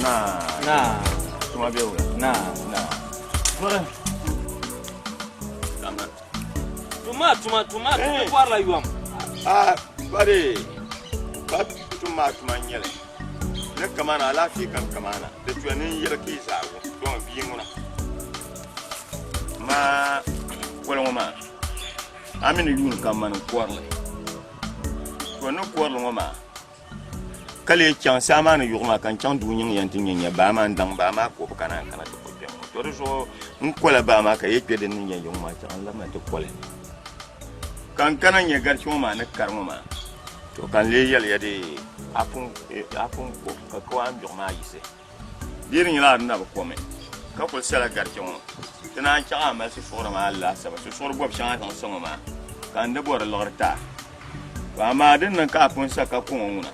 Naa. Naa. Tuma bɛ wula. Naa. Naa. Bɔri. Kamina. Tuma tuma tuma tuma bɔrila yom. Aa bari pa tuma tuma n nyɛli ni kamana alaafee kam kamana di tuya ni n yɛli ka yi zaagu dɔŋ bia ŋuna maa koli ŋɔ maa a mi ni yuuni kam mani n kɔrili to ni kɔrili ŋɔ maa Ka lee chaŋ saa maa ni yuɣu maa ka n chaŋ duu nyiŋ ya nti nya nya baa maa n-daŋ baa maa kɔbu ka naan kana ti kuli kpɛm ŋɔ. To di zuɣu n kola baa maa ka yi kpe din ni nya yiŋ maa chaŋ n labina ti koli. Ka n kana nya gariche ŋɔ maa ni kari ŋɔ maa, to ka n lee yɛli ya dee a pun ko ka kawaanbiɛɣu maa yiɣisi. Di yi di nyɛla a di na bi komi ka kuli sala gariche ŋɔ, ti naan chaŋ a mali susuɣuri maa laasabu, susuɣuri bɔbu shɛŋa a zaŋ sa ŋɔ maa ka n di bɔri liɣiri ti a. To amaa din niŋ ka a pun sa ka ko ŋɔ ŋuna,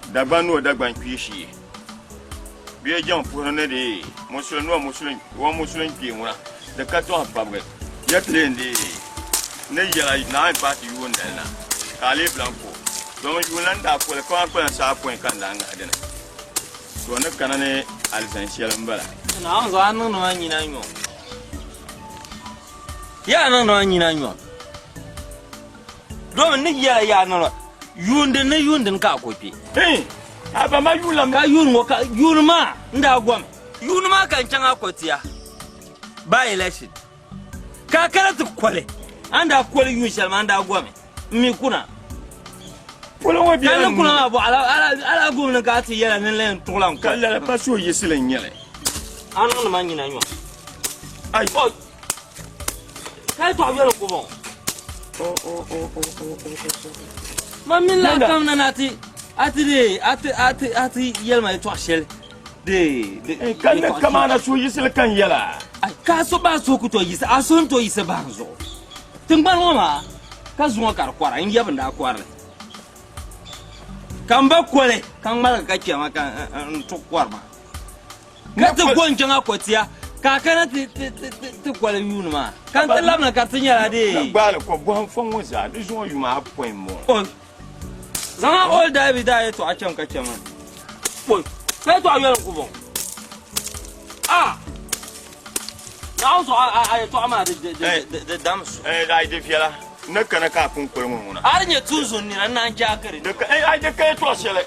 Dagbaŋ ni o Dagbaŋ kpee shee bee jiŋ puhiri ni di musulin ni o musulin kpee ŋuna, di ka tɔhi pabigi ya ti lee n-deei ni yɛla naai pahi ti yuun dali na ka a lee bi lan ko. Domin yuun lan daa koli kaman kpalan saa pɔi ka n daa ŋahi dini. To ni kana ni alizan shɛli m-bala. Naawuni zuɣu a niŋdi ma nyina nyom. Yaa niŋdi ma nyina nyom. Domin ni yɛla yaa niŋdi ma yuun din ni yuun din ka a ko kpe. Hey, a ba ma yuun la Ka yuun ŋɔ ka yuun maa n daa gomi. Yuun maa ka n chaŋ a kotia by election. Ka a kana ti koli. A ni daa koli yuun shɛli maa n daa gomi. N mi kuna. Polo ŋɔ Ka bela ni kuna maa bɔ ala ala ala gomi ni ka a ti yɛla ni n lee tuɣila n Ka koli. lala pa suhuyiɣisili n nyɛli. A niŋdi ma nyina nyom. Ai. Oi. Ka yi tɔɣi yɛli ku bɔŋɔ. Ma mini la kam na ni a ti a ti dee a ti a ti a ti yɛli ma yɛtɔɣ shɛli dee de Ka ni kamana suhuyiɣisili ka n yɛla. Ai, ka a so ba a suhu ku tooi yiɣisi a suhu ni tooi yiɣisi bahi n zuɣu. Tiŋgbani ŋɔ maa ka zuŋɔ ka di kɔra n yab n daa kɔri li. Ka m ba koli ka n ŋmaligi ka chɛ ma ka n tuɣi kɔri maa. Ka ti go n-chaŋ a kɔtia, ka a kana ti koli yuuni maa, ka n ti labina ka ti nyɛla dee. Ka gbaali ko bɔhim fɔŋ ŋɔ zaa, di zuŋɔ yuma apɔin m-bɔŋɔ. Oi! Zaŋ a old David daa yɛtɔɣa cham ka chɛ ma. Oi! Ka yɛtɔɣa yoli n-ku bɔŋɔ. Ah! Naawuni zuɣu a yɛtɔɣa maa di dam su. Eh, ai di viɛla, n ni kana ka a pun koli ŋɔ ŋuna. A di nyɛ tuuzun nira, n naan chaakiri. Ai di ka yɛtɔɣa shɛli.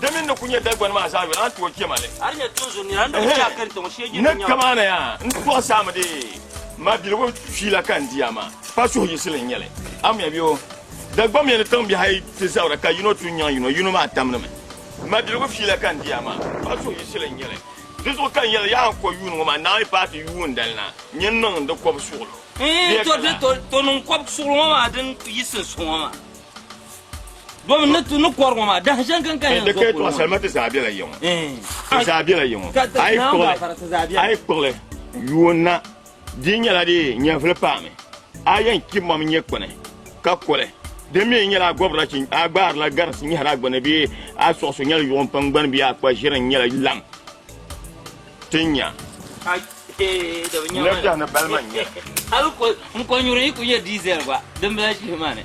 Di mini ni ku nyɛ Dagbani maa zaa yoli, a ni tooi chɛ ma li. A di nyɛ tinzun nira, n di ku chaakiri tiŋ shee Ni kamaana yaa, n tɔɣisi a mi dee, mabiligu fiila ka n di a maa, pa suhuyiɣisili n-nyɛ li. Amiya bɛ o, Dagbamya ni tiŋbihi ayi ti zabira ka yino tu n-nyaŋ yino, yino maa tamdimi. Mabiligu fiila ka n di a maa, pa suhuyiɣisili n-nyɛ li. Di zuɣu ka n yɛli, yaa n ko yuuni ŋɔ maa, Naawuni paati yuun dali na, nyin niŋ di kɔbu suɣilo. Iin, to niŋ kɔbu suɣilo ŋɔ maa din yi sunsuuni ŋɔ maa. Domin ni tu ni kɔri ŋɔ maa dahin shɛli kan ka yɛn Di zo ka kuli ŋɔ. salima ti zaa bela yiŋɔ. Ti zaa bela yiŋɔ. Ka A yi naam kpuɣili, gaafara ti zaa bela. a yi kpuɣili yuun na di nyɛla di nyɛvili paami. A yɛn kpi mɔm nyɛ kpuni ka kuli. Di mi nyɛla a gɔbirila chi, a gbaarila garisi nyɛhiri a gbuni bee a sɔɣiso nyɛla yuɣim pam gbani bee a kpa ʒiri n-nyɛla lam ti nya. Ai, eh, da bi nya N ma. biɛhi ni balima n-nyɛ. Hali ko, n ko nyuri yi ku nyɛ diesel gba, din bila shihi maa ni.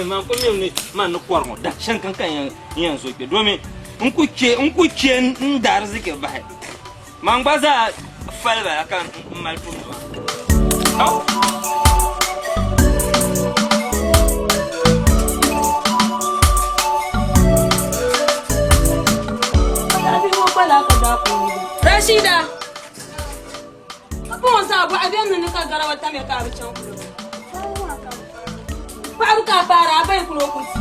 Man ku mi ni man ni kɔri ŋɔ da shɛm kan ka n yɛn zo kpe domi n ku che n ku che n da ariziki bahi. Man gba zaa fali bala ka n mali tumdi maa. Au! Rashida! Ka o zaa bɔɣa bɛ ni ka garawa tamya ka a bi chaŋ kuliga. Paɣaba ka a paara a bayi kuli o ku ti.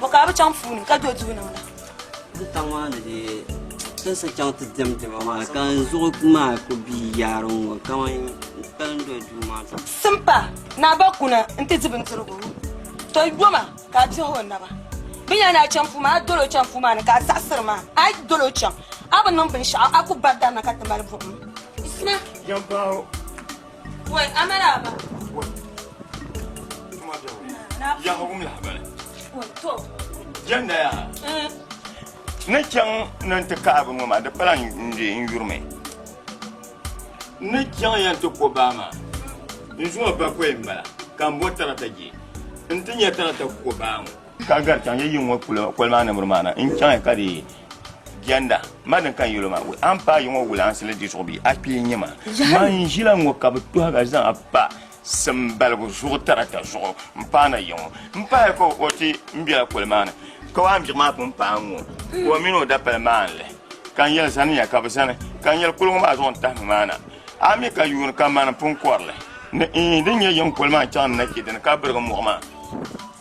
Bɔ ka a bi chaŋ puuni ka do duu niŋda? N taŋ maa ni di tinsi chaŋ ti diɛm diɛma maa ka n zuɣu maa ku bi yaari ŋ-ŋɔ kaman n kpalim doli duu maa zuɣu. Simpa ni a ba kuna nti di bindirigu, tɔ yoma ka a biɛhi o naba. Bɛ yɛli ni a chaŋ puu maa, a dol o chaŋ puu maa ni ka a saɣisiri maa, a yi dol o chaŋ, a bi niŋ binshɛɣu, a ku bari dari na ka ti mali buɣim. Isma. Yɛmpaɣ o. Wai, a mali a ba. Wai, tuma bɛ o. Yaha wum lahabali. Wai, to. Jɛnda yaa. Ni chaŋ ni n ti kahi bɛ ŋɔ maa, di pala n yurimi. N ni chaŋ ya nti ko baa maa, n zuŋɔ bakɔi m-bala ka m bo tarata je nti nya tarata ko baa ŋɔ. Ka gari chaŋ ya yiŋ ŋɔ koli maa ni miri maa na n-chaŋ ya ka di jɛnda ma din ka n yɛl o maa, A ni paai yiŋ ŋɔ wula a ni sili di zuɣu bee a kpee n-nyɛ ma? Man n-ʒila ŋ-ŋɔ ka bɛ tɔhiga zaŋ a pa simbaligu zuɣu tarata zuɣu m-paai na yiŋ ŋɔ. M pahi ka o ti m bela koli maa ni ka o ambiɣu maa pun paai ŋ-ŋɔ ka o mini o dapali maa n-lihi. Ka n yɛli, Zaniya, ka bɛ zani. Ka n yɛli, Kuli ŋɔ maa zuɣu n-tahimi maa na. A mi ka yuuni ka mani pun kɔri li ni iin din nyɛ yiŋ koli maa n-chaŋ n na chɛ dini ka birigi mɔɣu maa.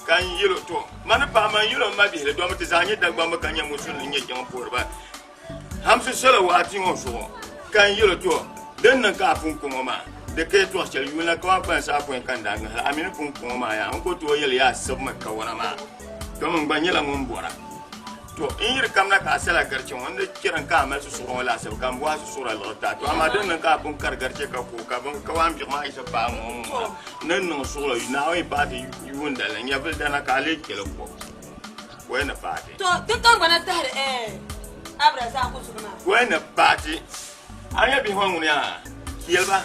Ka n yɛl o, To, mani paɣa man yɛl o m mabihili domi ti zaa nyɛ Dagbamba ka nyɛ Musulin n-nyɛ jiŋ puhiriba Hamsi Salawaati ŋɔ zuɣu. Ka n yɛl o, To, din niŋ ka a pun ku ŋɔ maa, di ka yɛtɔɣ shɛli yuuni la ka wa kpalim saha pɔi ka n daa ŋahi li. A mi ni pun ku ŋɔ maa yaa, n ku tooi yɛli yaa sibimi kawana maa, domi n gba nyɛla ŋun bɔra. To, n yiri kamina ka a sala gariche ŋɔ, n di chɛri n ka a mali susuɣura ŋɔ laasabu ka m bɔhi a susuɣura liɣiri ti a. To, amaa din niŋ ka a pun kari gariche ka ku o ka bɛ ka waan biɣu maa yiɣisi paai ŋɔ ŋɔ maa, n ni niŋ suɣulo Naawuni yi paai ti yuun dali ni nyɛvili dana ka a lee chɛ li ko o yɛn ni paai ti. To, ti tiŋgbana tahiri ɛɛ Abdulrazak zuɣu maa. O yɛn ni paai ti. A nya bihi ŋɔ ŋuni yaa? Chɛli ba.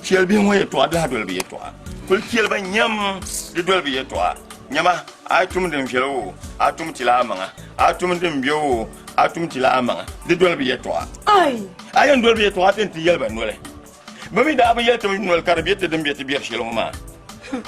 Chɛli bihi ŋɔ yɛtɔɣa di lahi doli bɛ yɛtɔɣa. Kuli chɛli ba nyam di doli bɛ yɛtɔɣa. Nyama, a yi tum din viɛla o, a tum tila a maŋa. A tum din be o, a tum tila a maŋa. Di doli bɛ yɛtɔɣa. A yɛn doli bɛ yɛtɔɣa ti ni ti yɛli ba noli. Bɛ mi daa bi yɛli ti noli ka di be ti din be ti biɛri shɛli ŋɔ maa.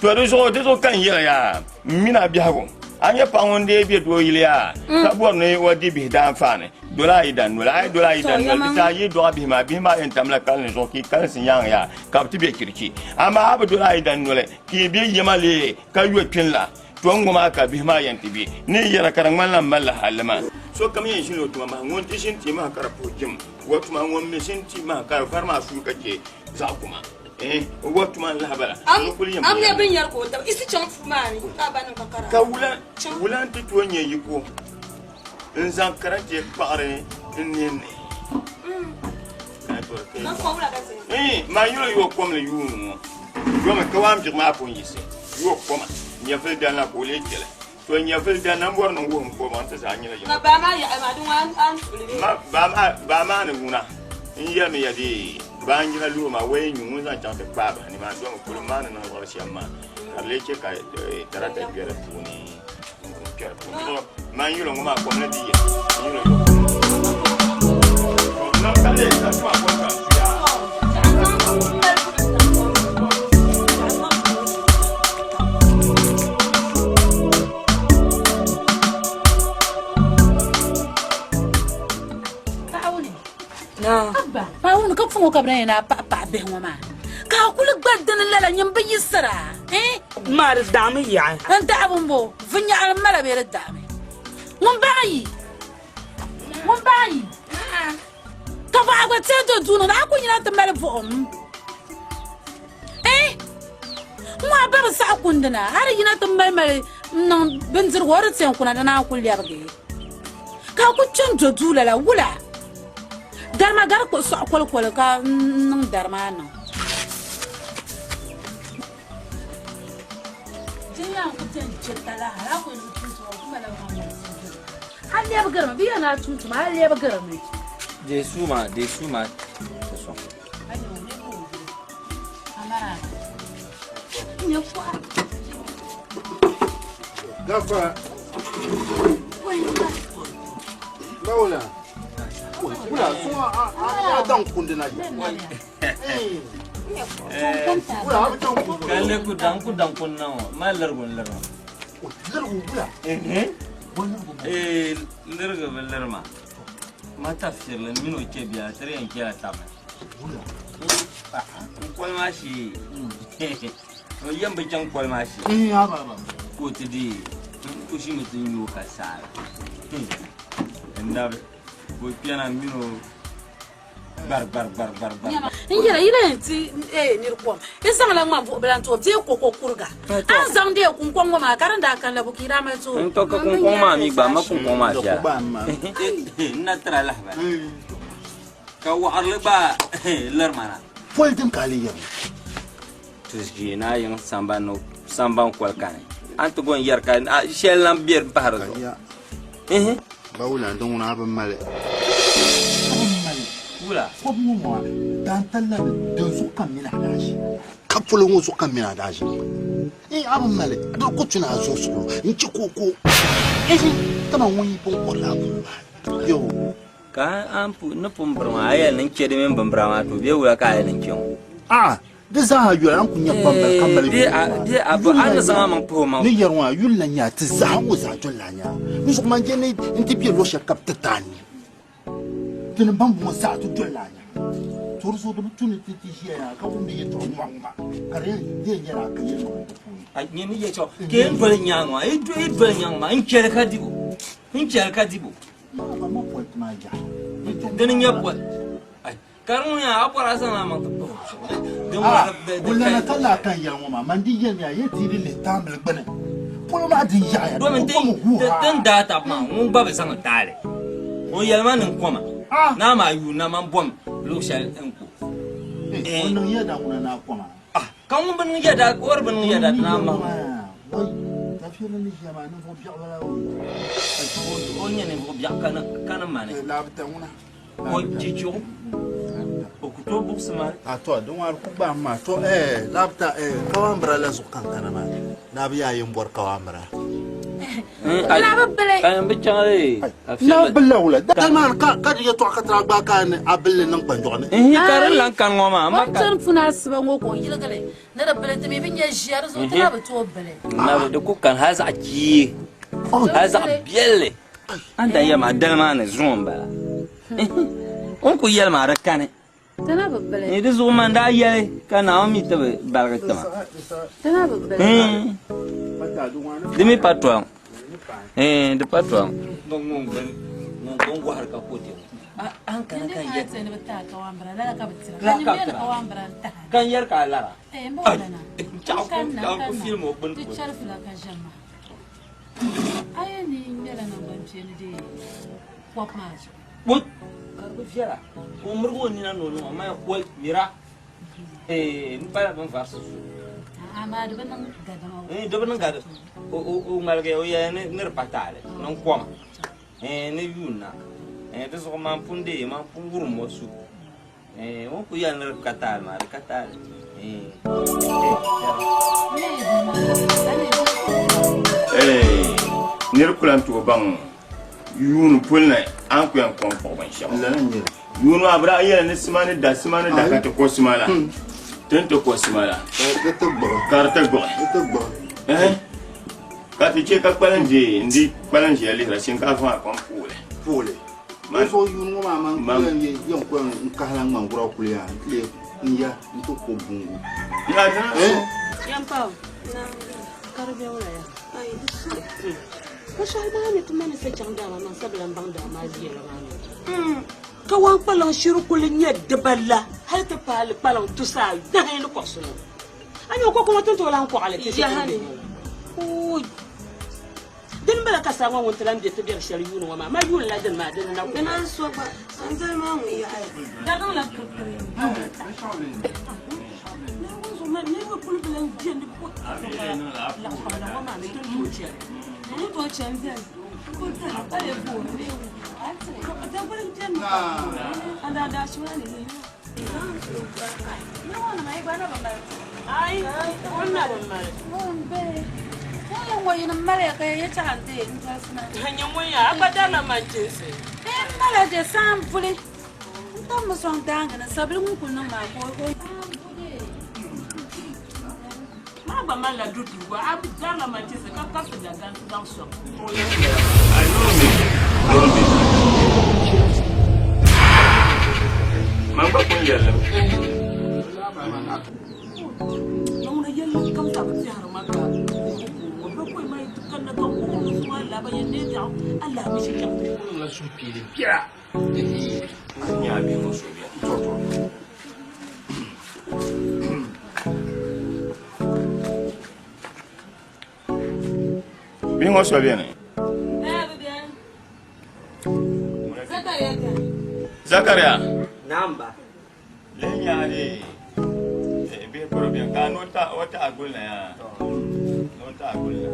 To di zuɣu, di zuɣu ka n yɛli yaa, m mini a biɛhigu, a nyɛ paɣa ŋun dee be doo yili yaa, ka bɔri ni o di bihi daanfaani, doli a yi dan noli. A yi doli a yi dan noli, di saha yi dɔɣi bihi maa, bihi maa yɛn tamla kalinli zuɣu ka yi kalinsi nyaaŋa yaa ka bɛ ti be chirichi. Amaa a bi doli a yi dan noli ka yi be yɛma lee ka yo kpini la, to n-ŋɔ maa ka bihi maa yɛn ti be. Ni yi yɛra ka di ŋmanila m malila halli maa. Sokam yɛn ʒini o tuma maha, ŋun ti ʒini tia maha ka di puhi jim o tuma, ŋun mi ʒini tia maha ka di vari maa suui ka chɛ zaɣ kuma. Eh, o wa tuma n-lahi bala. O kuli yɛn Am bi nyɛ yɛli. binyɛri ka o daba. Isi chaŋ puu maa ni ka a ba niŋ ka kara. Ka wula, wula nti tooi nyɛ yiko n-zaŋ karante kpaɣiri n ninni? Ka kpa wula ka ti? Eh, man yuli yo kom li yuuni ŋɔ. Yomi ka waan biɣi maa pun yiɣisi. Yo koma. Nyɛvili dani la ka o lee chɛli. To nyɛvili dani na m-bɔri ni n wuhi n koma n-ti zaa nyɛla yiŋa. Ka baa maa yaɣi maa, di ŋɔ a ni tuɣili bee? Ma, baa maa, baa maa ni ŋuna n yɛlimi ya dee, baa n-yina loori maa waya nyu ŋun zaŋ chaŋ ti kpaai bahi nimaani domi kuli maa ni niŋ liɣiri shɛm maa ka di lee chɛ ka tarata kpe di puuni n-kpe di puuni. Zuɣu man yuli ŋɔ maa kom ni di ya n yuli yo kom. To niŋ ka lee ka tuma kom ka n tuya. Abba, paɣawuni ka puŋɔ ka bɛ na yɛn a paɣi paɣa bihi ŋɔ maa ka a kuli gba dini lala nyin bi yiɣisira eh? Maa di daɣimi yaɣi. N daɣibu m-bo, vinnyaɣili m-mala bee di daɣimi? Ŋun baɣa yi, ŋun baɣa yi, ka baɣa gba teei do duu ni a ku yina ti mali buɣim eh? N-ŋɔ a ba bi saɣi kundi na, a di yina ti mali mali n-niŋ bindirigu o di teei kuna di naan ku lɛbigi ka a ku kpe n-do duu lala wula? Darima gari kpuɣi sɔɣu kolikoli ka n niŋ dari maa niŋ. A lɛbigirimi, bɛ yɛn a tum tuma, a lɛbigirimi. Deei suu maa, deei suu maa ti sɔŋ. Gafara. Bawula. Wula sɔŋɔ a a dan kundi na. Wula a bɛ chaŋ kundi. Ka ne ku dan ku dan kun na ŋɔ ma lirigu n liri ma. Lirigu wula. Ee lirigu bi liri ma. Ma tafsirili n mini o chɛ biɛla ti di yɛn chɛla taba ni. N koli maa shee o yɛn bi chaŋ koli maa shee ka o ti deei n ku ʒimi ti nyu o ka saala n nabi ka o kpɛna n mini o Gbar gbar gbar gbar gbar. N yɛra yi na yɛn ti niri kom, yi zaŋla ŋmani buɣubila n-ti o bee koko kuriga. A ni zaŋ deei kuŋkɔŋ ŋɔ maa ka din daa kanila bu ka yi daa mali ti o. N to ka kuŋkɔŋ maa mi gba, m ma kuŋkɔŋ maa viɛla. N na tira lahibali ka waɣirili gba liri ma na. Poli din ka a lee yɛri ŋɔ? Ti ʒi ni a yiŋ samban ni samban koli kani. A ni ti go n-yɛri ka shɛli lan be m-pahi di zuɣu. Ba wula din ŋuna a bi mali. A bi mali. Wula? Kɔbu ŋɔ maa daantali la ni din zuɣu ka m mini a daa ʒi. Ka polo ŋɔ zuɣu ka m mini a daa ʒi. N a bi mali di ku tu ni a zuɣu suɣulo n che ka o ko. Dama ŋun yi pun kɔrila a polo maa. Yo. Ka a ni pun biri maa, a yɛli ni n che di mini bimbira maa to bee wula ka a yɛli ni n che ŋɔ? A'a, di zaa yoli a ni ku nya gbambali ka mali yuli maa. A ni zaŋ a maŋ puhi o maŋ. Ni yɛri ŋɔ a yuli la nya ti zaa ŋɔ zaa dolila a nyaaŋa. N zuɣu man je ni n ti be luɣ shɛli ka bɛ ti ti a ni. Tinim ban bɔŋɔ zaa ti dolila a nyaaŋa. To di zuɣu di bi tu ni ti ti ʒiya yaa ka wumdi yɛtɔɣ ŋmaŋŋma ka di yɛn nyɛla a ka yɛlimaŋli di puuni. A nyɛ ni yɛtɔɣ ka yi doli nyaaŋa maa, yi doli nyaaŋa maa, n chɛli ka dibu, n chɛli ka dibu. Maa ba ma poli ti maa yaha. Dini n-nyɛ poli. Ka di ŋuni a bɔri a zaŋ a maŋ ti kpuɣi din Ah, ŋuni di wulana ka ka laa kan yɛli ŋɔ maa, man di yɛlimiya ya ti yi di lihi taambili gbuni. Polo maa din yaɣiya, di Domin ku kom huuhaa. din daa tabi maa, ŋun gba bi zaŋ taali. O yɛli ma ni n koma. Ah. Naa maa yuun na man bom luɣ shɛli n ku. Eh, o niŋ yɛda ŋuna ni a koma. Ah, ka ŋun bi niŋ yɛda, o di bi niŋ yɛda ti naan mahi o. Wai, tafiyɛli ni ʒiya maa ninvuɣ biɛɣu bala o. O nyɛ ninvuɣ biɛɣu ka ni mani. Eh, laabita ŋuna. O chichiɣu, o ku tooi buɣisi ma. A to, din ŋɔ a di ku gbaai maa. To, eh, laabita, eh, kawaambira la zuɣu ka n kana maa. Naabi yaa yin bɔri kawaambira. Laabi bili. Ka n bi chaŋ li. Naabi bili la wula. Dali maa ka ka di yɛtɔɣa ka ti daa gbaai ka a ni a billi niŋ kpanjɔɣu ni. N ka di lan kani ŋɔ maa, O ma ka. chani puni asiba ŋɔ ka o yiligi li ni di bili, ti mi bi nya ʒiya, di zuɣu ti na bi tooi bili. Nabi di ku kani hali zaɣ chii, hali zaɣ biɛlli. A ni daa yɛli ma dali maa ni zuŋɔ m-bala. O ni kuli yɛli maa di kani. Ti na bi bili. Ni di zuɣu man daa yɛli ka Naawuni mi ti bi baligi ti ma. Ti na bi bili. Di mi pa tɔŋ. Di pa tɔŋ. Ŋun wahiri ka ko ti a ni kana ka n yɛri. Ka n yɛri ka a lara. N filim o gbuni. A yɛn ni ŋmɛla naŋgbankpeeni dee kɔbu maa zuɣu. Kpɔi ka di bi viɛla ka o mirigi o nina ni o niŋ o maya kɔli mira n pala bin varisi zuɣu. Amaa di bi niŋ gadama. Di bi niŋ gadama. O ŋmaligi o yɛli ni di pa taali ni n koma ni yuun na di zuɣu man pun dee man pun wurim o su o ni kuli yɛli ni di ka taali maa di ka taali. Nir ku lan tooi baŋ yuuni puli ni a ni ku yɛn kɔŋ kpuɣi binshɛɣu. Yuuni maa bɛ daa yɛli ni sima ni da, sima ni da ka ti ko sima la. Ti ni ti ko sima la ka di ti gbuɣi. Ka ti chɛ ka kpalim ʒe n-di kpalim ʒiya lihira shinkaafa maa kom pooli. Pooli. Di zuɣu yuuni ŋɔ maa man ku yɛn yɛn ku yɛn n kahila ŋmangura kuli yaa n ti lee n ya n ti ko bungu. Yɛm pa o. Ka di be wula ya? Ka shɛli maa ni ti ma ni sa chaŋ daa maa man sabila n baŋ daa maa yɛla maa ni. Ka wan kpalaŋ shiri kuli nyɛ dibala hali ti paali kpalaŋ tusa anahi ni kɔɣisi ŋɔ. A nya o kɔkɔ ŋɔ ti ni tooi lahi kɔɣili ti shikuru bihi ŋɔ. Uui! Dini m-bala ka saa ŋɔ ŋun ti lan be ti biɛri shɛli yuuni ŋɔ maa, ma yuuni la dini maa, dini na Dina n-so gba, sanzali maa ŋun yaɣiya. Dariŋ la kirikiri. Niriba kuli bi lan je ni bɛ laɣikpabila ŋɔ maa ni ti ni tooi chani. Ni tooi chani viɛli. Ku diri ka lee booni bee wuhi. Dagbani beni mi ka a daa daa shɛŋa ni ni. Ai, o na bi mali. Ŋun be. Ŋun yɛn ŋɔ yini maliya ka ya yɛltɔɣa n-deei n dolisi na. Nyɛ ŋun ya, a gba darila manchinsi. N mala je saan vuli. N tam mi sɔŋ daangi ni sabili ŋun kuli niŋ maa ka o. Maa gba malila du duu gba, a darila manchinsi ka kabisi dagansi zaŋ sɔŋ. Man gba pun yɛli li mi. Ŋuna yɛlli kam ka bɛ tɛhiri ma ka bɛ kɔhi ma yi ti kanna ka n kuhi zuŋɔ alaaba yɛn neei biɛɣu alaamishi chaŋ ti kuli. niŋla suhupiɛlli biɛla. Nya bihi ŋɔ so bɛ. Bihi ŋɔ so bɛni. Zakaria. Naam ba. Lihi nyaa di bihi kuri bɛni ka a o taɣa guli na yaa. O taɣa guli na.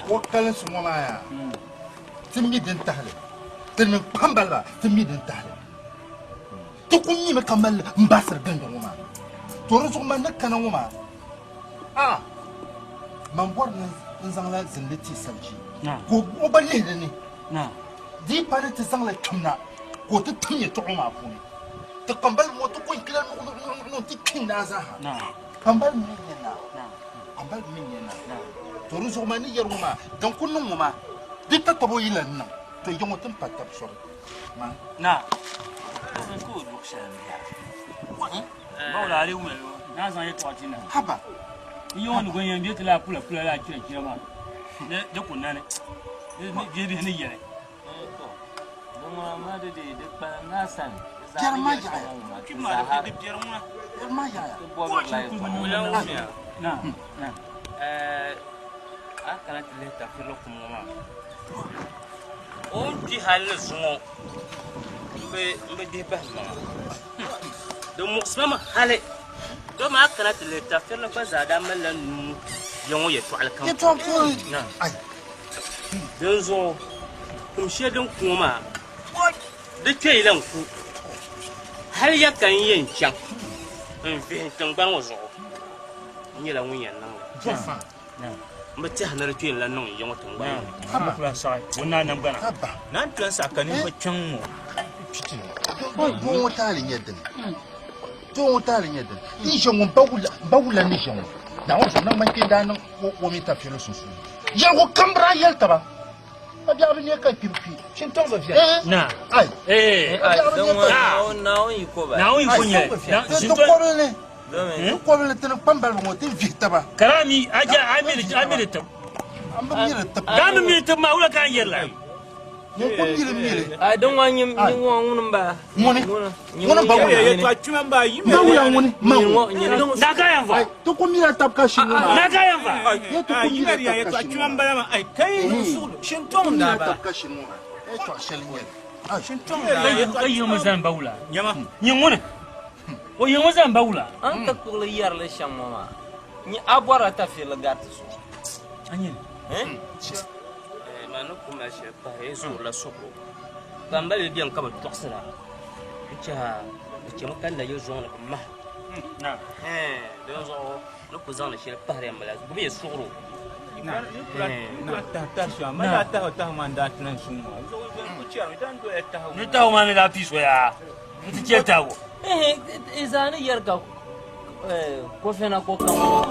O kalinsi ŋɔ maa yaa ti mi din tahali ti niŋ kpambaliba ti mi din tahali ti ku nyimi ka mali n basiri gindi ŋɔ maa to di zuɣu man ni kana ŋɔ maa a man bɔri ni n zaŋla zinli ti sarchi ka o gba lihi di ni di pa ni ti zaŋla kpim na ka o ti tim yɛltɔɣa maa puuni ti kpambaliba ŋɔ ti ko n kila nuɣunuɣunuɣu ti kpi naa zaaha kpambaliba mi nyɛ naa kpambaliba mi nyɛ naa to di zuɣu maa ni yɛri ŋɔ maa din ku niŋ ŋɔ maa di tatabo yi lan niŋ to yi ŋɔ ti ni pa tabi sori maa. Na Haba. Yi ni gon yɛn bɛ ti la kula kula la chira chira maa di ku nani di bihi ni yɛli. Biɛri maa yaɣaya. Biɛri maa yaɣaya. Na na. A kana ti lihi tafirili kum ŋɔ maa o ni kpi hali ni zuŋɔ n bi dihi bahi maŋa di muɣisima mi hali dama a kana ti lihi tafirili gba zaa daa malila nuu ya ŋɔ yɛltɔɣali kam Yɛltɔɣa puuni. Din zuɣu kum shɛli din ku ŋɔ maa di kpɛyila n ku hali ya ka n yɛn chaŋ n vihi tingbani ŋɔ zuɣu n nyɛla ŋun yɛn niŋli n bi tɛha ni di kpɛyila niŋ n ya ŋɔ tingbani ŋɔ. Naan tɔn saɣa ka ninvuɣu kpiɔŋ ŋɔ. Doo ŋɔ taali nyɛ dini. Doo ŋɔ taali nyɛ dini. N ʒe ŋɔ n ba wula ni ʒe ŋɔ. Naawuni zuɣu naŋgban kpee daa niŋ o mini tafirili sunsuuni. Yɛligu kam bi daa yɛli taba. A biɛɣu bi nya ka kpi bi kpi. Shintɔŋ bi viɛla. Na. Ai. Ee. A biɛɣu bi nya ka Naawuni yi ko ba. Naawuni yi ko nyɛ. Ti kɔbili ni. Ti kɔbili ni ti ni kpambaliba ŋɔ ti vihi taba. Karami a ja a mi di tib. An bi mi di tib. Ka mi mi tib maa wula ka an yɛri la. Ŋun ku mili mili. Ai din ŋɔ nyim ŋɔ ŋuni n bala. Ŋuni. Ŋuni ba wula. Yɛltɔɣa kpima n baa yi Ba wula ŋuni. Ma ŋuni. Na ka yan fa. Ti ku mila tab ka shi ŋɔ maa. Na ka yan fa. Ye ti ku mila tab ka shi ŋɔ n maa. bala maa ai kai shintɔŋ n daa Mila bala. tab ka shi ŋɔ maa. Yɛltɔɣa shɛli n nyɛli. Shintɔŋ n daa bala. Ka yi mi zani ba wula. Nyama. Nyɛ ŋuni. O yiŋ o zaŋ ba wula? A ni ti kpuɣili yɛrili shɛm ŋɔ maa, nyi a bɔrila tafirili gariti so. A nyini? Man ni ku mali shɛli pahi yi zuɣurila suhigu, ka m ba bi beni ka bi tɔɣisira. N tɛha di chɛmi ka nayili zuŋ ni bi mahi. Dinzuɣu ni ku zaŋdi shɛli pahiri ya m-bala, gbubi ya suɣuro. Ni tahigu maa ni daa pii so yaa nti chɛ tahigu. I zaa ni yɛri ka kofɛna ko kam ŋɔ.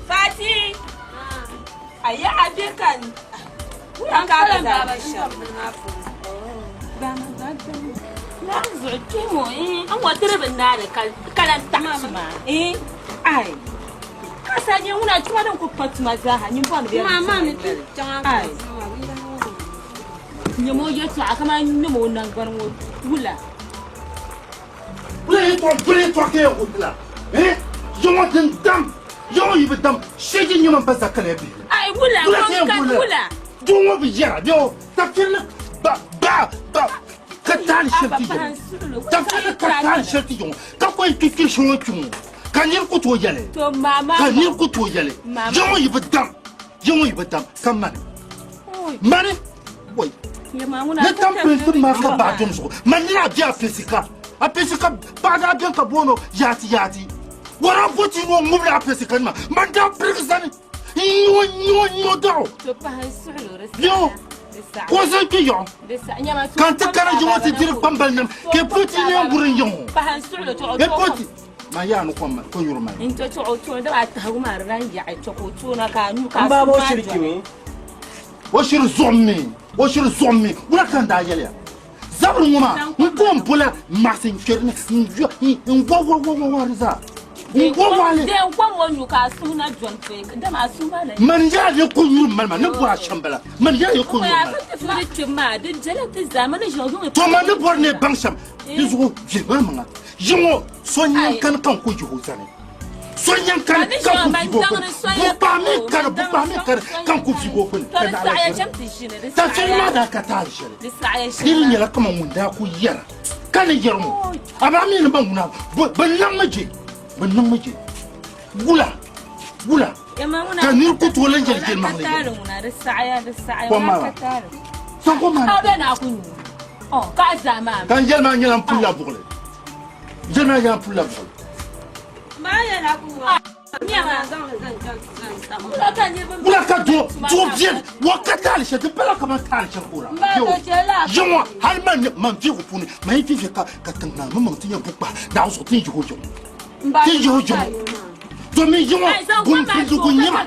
Fati! A ya a be ka n ka a zaa bi shɛm. Naam zuɣu kpɛŋɔ n ŋɔ tiri bi naani ka lan taɣi tuma ai ka sa nyɛ ŋuna tuma din ku pa tuma zaaha nyin bɔri ni bɛ ai nyɛma o yɛltɔɣa kamani nyɛma o nangbani ŋɔ wula. Bula yɛltɔɣa bula yɛltɔɣa ka yɛn ku tila eh yɔŋɔ din dam yɔŋɔ yi bi dam shɛji nyɛma n pa zakaliya bihi ai wula bula ka yɛn ku wula doo ŋɔ bi yɛra bɛ o tafirili ba ba ba ka taali shɛli ti yɛŋɔ tafirili ka taali shɛli ti yɛŋɔ ka ko yi kpikpiri shɛŋa kpi ŋɔ ka niri ku tooi yɛli ka niri ku tooi yɛli yɛŋɔ yi bi dam yɛŋɔ yi bi dam ka mani mani wai ni tam pilinsi maa ka baɣa dom zuɣu man nira bɛ a pesi ka a pesi ka paɣa daa bɛni ka boono yaati yaati wara boti ni o ŋubili a pesi ka nima man daa pirigi sani n nyo nyo daɣu yo ka o zaŋ kpe yaɣu ka n ti kana yiŋɔ ti diri kpambali nim ka poti ne n guri n yiŋɔ e poti ma yaa ni kom ko yuri mai n to chuɣu tuuni dama tahigu maa di lan yaɣi chɛ ka o tuuna ka a nyu ka a su maa dɔni o shiri zuɣummi o shiri zuɣummi wula ka n daa yɛliya zabiri ŋɔ maa n ko n bola maɣasi n kpɛri ni n wa wa wa wa di zaa n wa wa li den kom o nyu ka a suhu na dɔni pɔi dama a suhu maa na man yaa ye ko yuri mali ma ni bɔri a shɛm bala man yaa ye ko yuri mali ma ti fi kpɛ maa di bɛla ti zaa ma ni ʒiŋ zuŋ to man ni bɔri ni baŋ shɛm di zuɣu vihi maa maŋa yiŋɔ so nyaŋ kani ka n ku yihi o zani so nyaŋ kani ka n ku viigi o kpini bukpaami kani bukpaami kani ka n ku viigi o kpini ka naɣila tafsiri maa daa ka taali shɛli di ni nyɛla kaman ŋun daa ku yɛra ka ni yɛri ŋɔ amaa mi ni ban ŋuna bi niŋmi je bi niŋmi je wula wula ka niri ku tooi lan yɛli yɛlimaŋli yɛli kom maa san kom maa ka n yɛli maa nyɛla n pulila buɣuli yɛli maa nyɛla n pulila buɣuli wula ka do do biɛni wa ka taali shɛli di bala kaman taali shɛli ka o daa yiŋɔ hali man man vihigu puuni man yi vihi ka ka tiŋ naa maŋ ti nyɛ bukpahi naawuni zuɣu ti ni yihi o yiŋɔ ti yihi o yiŋɔ domin yiŋɔ bun piligu nyɛma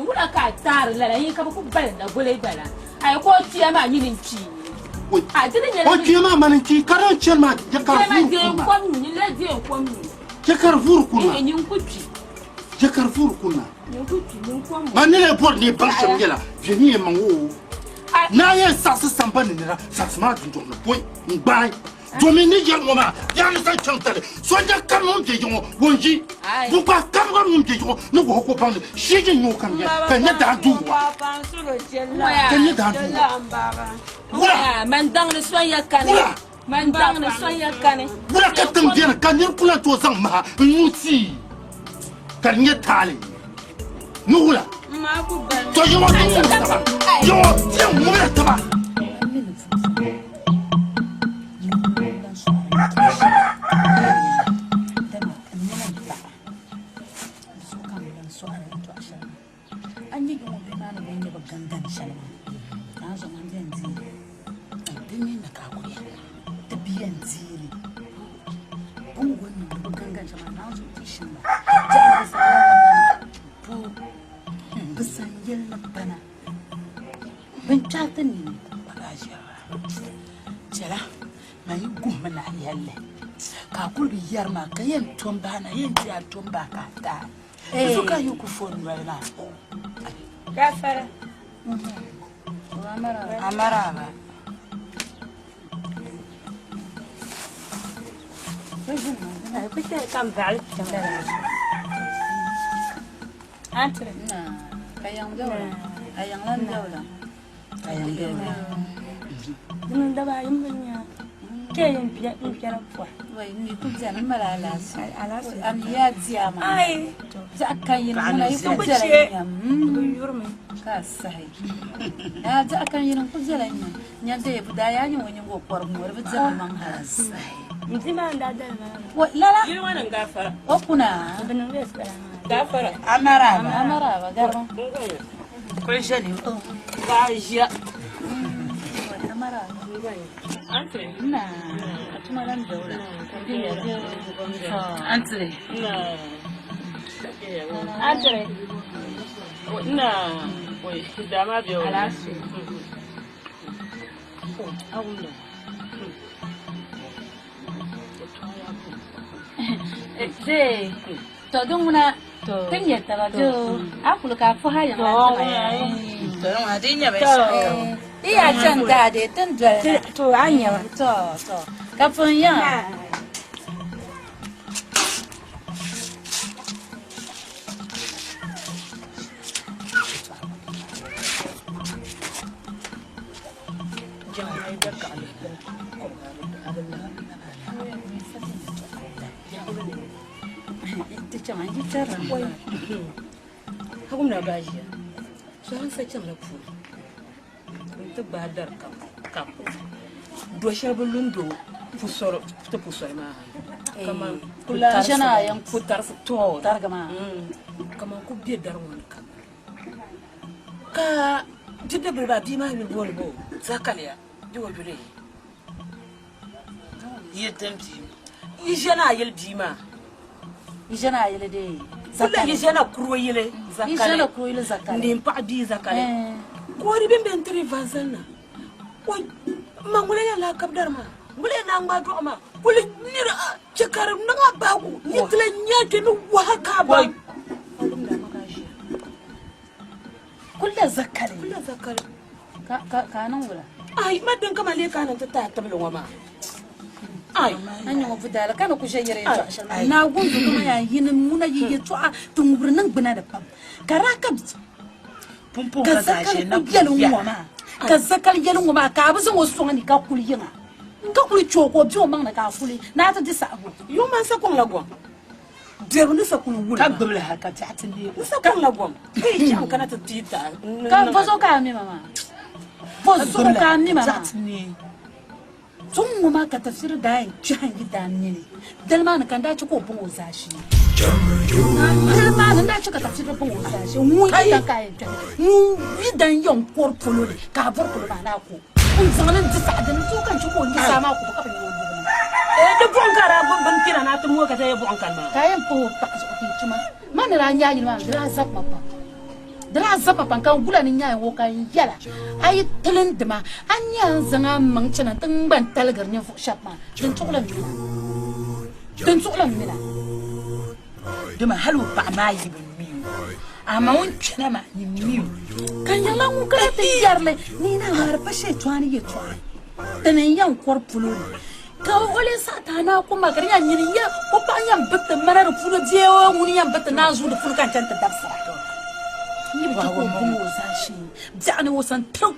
wula ka a taari lala yin ka bi ku balinda goli bala ai ko tuya maa nyini n kpi o kpee maa mani n kpi ka din chɛni maa chɛ ka di vuuri kuna chɛ ka di vuuri kuna chɛ ka di vuuri kuna man ni lee bɔri ni baŋ shɛm nyɛla viɛ ni yɛn maŋ o naa yɛn saɣisi sambani nira saɣisi maa dundɔŋ ni pɔi n gbaai domin ni yɛli ŋɔ maa yaa ni zaŋ chaŋ tali so nyɛ kari ŋun bɛ yiŋɔ ŋun yi bukpa kari gba ŋun bɛ yiŋɔ ni wuhi ko baŋ ni shee nyɛ o kam nyɛ ka nyɛ daa duu wa ka nyɛ daa duu wa wula man daŋni sonya kani man daŋni sonya kani wula ka tiŋ biɛni ka niri ku lan tooi zaŋ maha n nyu tii ka di nyɛ taali ni wula to yiŋɔ ti ŋum taba yiŋɔ ti ŋumla taba. Chɛla man yi guhimi ni a yɛlli ka a kuli bi yɛri ma ka yɛn tom bahi na yɛn ti a tom bahi ka a taai di zuɣu ka yi ku fo noli maa. Gafara. Amaraba. Ka yaŋ bɛ wula? A yaŋ lan bɛ wula? Ka yaŋ bɛ wula? Di niŋ daba ayi m-bi nya a. Kpe n kpɛra pɔri. Wai, n mi ku beni, m mali alaafee. Alaafee. A mi yaa di a maa. Ai. Biɛɣu ka yini ŋuna yi ku Bi bela che. nyam. Bi yurimi. Ka a sahi. Yaa biɛɣu ka yini n ku bela nyam. Nya dee bi daa yaa nyɛ ŋun nyingo kɔrigu ŋɔ di bi diɛm maŋ hali. N di maa n daa dali maa. Wai, lala. Yili ŋɔ ni gaafara. O kuna. Bi niŋ bɛ sala maa. Gaafara. Amaraba. Amaraba, garima. Kuli ʒe ni. Ba ʒiya. Amaraba. Na, a tuma lan be wula. Antire. Na. Antire. Na. Wai, dama be wula. Alaafee. Awunda. Dee, to din ŋuna ti nyɛ taba doo a kuli ka a puhi a yiŋa n-ti ma yaa. To din ŋuna di nyɛ binshɛɣu kam. Di yaa chani daa dee ti ni doli na. To a nyɛ ba. To, to. Ka pun yiŋa. Hagumna baajiya sɔhim sa chaŋla puuni n-ti gbaai dari kam kam do shɛli bi lu n-do ti pusɔri maa kaman putarisi tɔ kaman ku be dari ŋɔ ni kam ka bidibbil maa bia maa yuli booni bo Zakaria di o yuli Yi din bia. Yi ʒɛna a yili bia maa. Yi ʒɛna a yili dee. Kula yi ʒɛna kuro yili Yi ʒɛna kuro yili Zakali. N din paɣa bia Zakali. Ka o di bɛ bɛ n-tiri vanzali na. O ma ŋula yɛn lahi kabi dari maa. Ŋula yɛn naan ŋmaai dɔɣu maa. Kuli nira chɛ ka di niŋ a baagu. Ni ti lahi nya kpe ni wahi ka a baŋ. Kula Zakali. Kula Zakali. Ka ka ka a niŋ wula? Ai, ma din kama lee ka a niŋ ti tahi tibili ŋɔ maa. Ai. A nyɛ ŋɔ budaali ka ni ku ʒe yɛri yɛltɔɣa shɛli maa. Naawuni zuɣu kama yaa yinim ŋuna yi yɛltɔɣa ti ŋubiri niŋgbuna ni pam. Ka daa ka Pumpɔŋ ka ka zaa Zakali ʒe na ku yɛli kuli ŋ-ŋɔ maa. Ka Zakali yɛli ŋ-ŋɔ maa ka a bi zaŋ o sɔŋ ni ka kuli yiŋa. Ka kuli chɛ o ka o be o maŋ ni ka a kuli ni a ti di saɣigu. Yuŋ maa n-sa kɔŋla gɔŋ. Bɛbu ni sa kuli wuli Ka maa. gbibili hali ka biɛɣu ti neei o. N sa kɔŋla gɔŋ. Ka yi chaŋ kana ti pii tahi Ka bɔ zuɣu ka a mi ma maa? Bɔ Ka zuɣu gbibili ka a hali mi ka ma biɛɣu maa? ti neei. Tuŋ ŋɔ maa ka tafsiri daa yɛn kpɛhi n yi daa nini dali maa ni ka n daa chɛ ka o bɔŋ o zaashee. Dali maa ni n daa chɛ ka tafsiri bɔŋ o zaashee. Ŋun yi dan ka a yɛn kpɛhi ŋun yi dan yɛn kɔri polo ni ka a bɔri polo maa ni a ko. N zaŋ li n-di saha dini n-tooi ka n chɛ ka o nya saa maa kubu ka bi nya o lubu ni. Ee, di buɣim ka a daa gbubi bini kpɛna ni a ti mooi ka ti yɛ buɣim kani maa. Ka a yɛn pahi o paɣa zuɣu ka yi tuma. Man ni daa nya a yini maa ni di daa zabi ma pam. Di daa zabi ma pam ka n gula ni nya a ka n yɛla, A yi tilindi ma, a ni nya n zaŋ a maŋ chana nti ŋma n-taligiri ninvuɣ shɛba maa, din tuɣili m mina. Din tuɣili m mina. Dama hal o paɣa maa yi bi mi o, amaa o ni kpɛna maa ni mi o. Ka n yiŋla ŋun kana ti yɛri li ni yi naa maa di pa shɛtɔɣani yɛtɔɣa, dini n-yɛn kɔri polo ni. Ka o lee saɣi ti a ni a ku ma, ka di nyɛla nyini n-yɛn o paɣa yɛn bi ti mana di puuni bee o ŋuni yɛn bi ti naanzuu di puuni ka n chani ti dabisira. N yi bi chɛ ka o bɔŋ o zaashee biɛɣu ni o sani tiri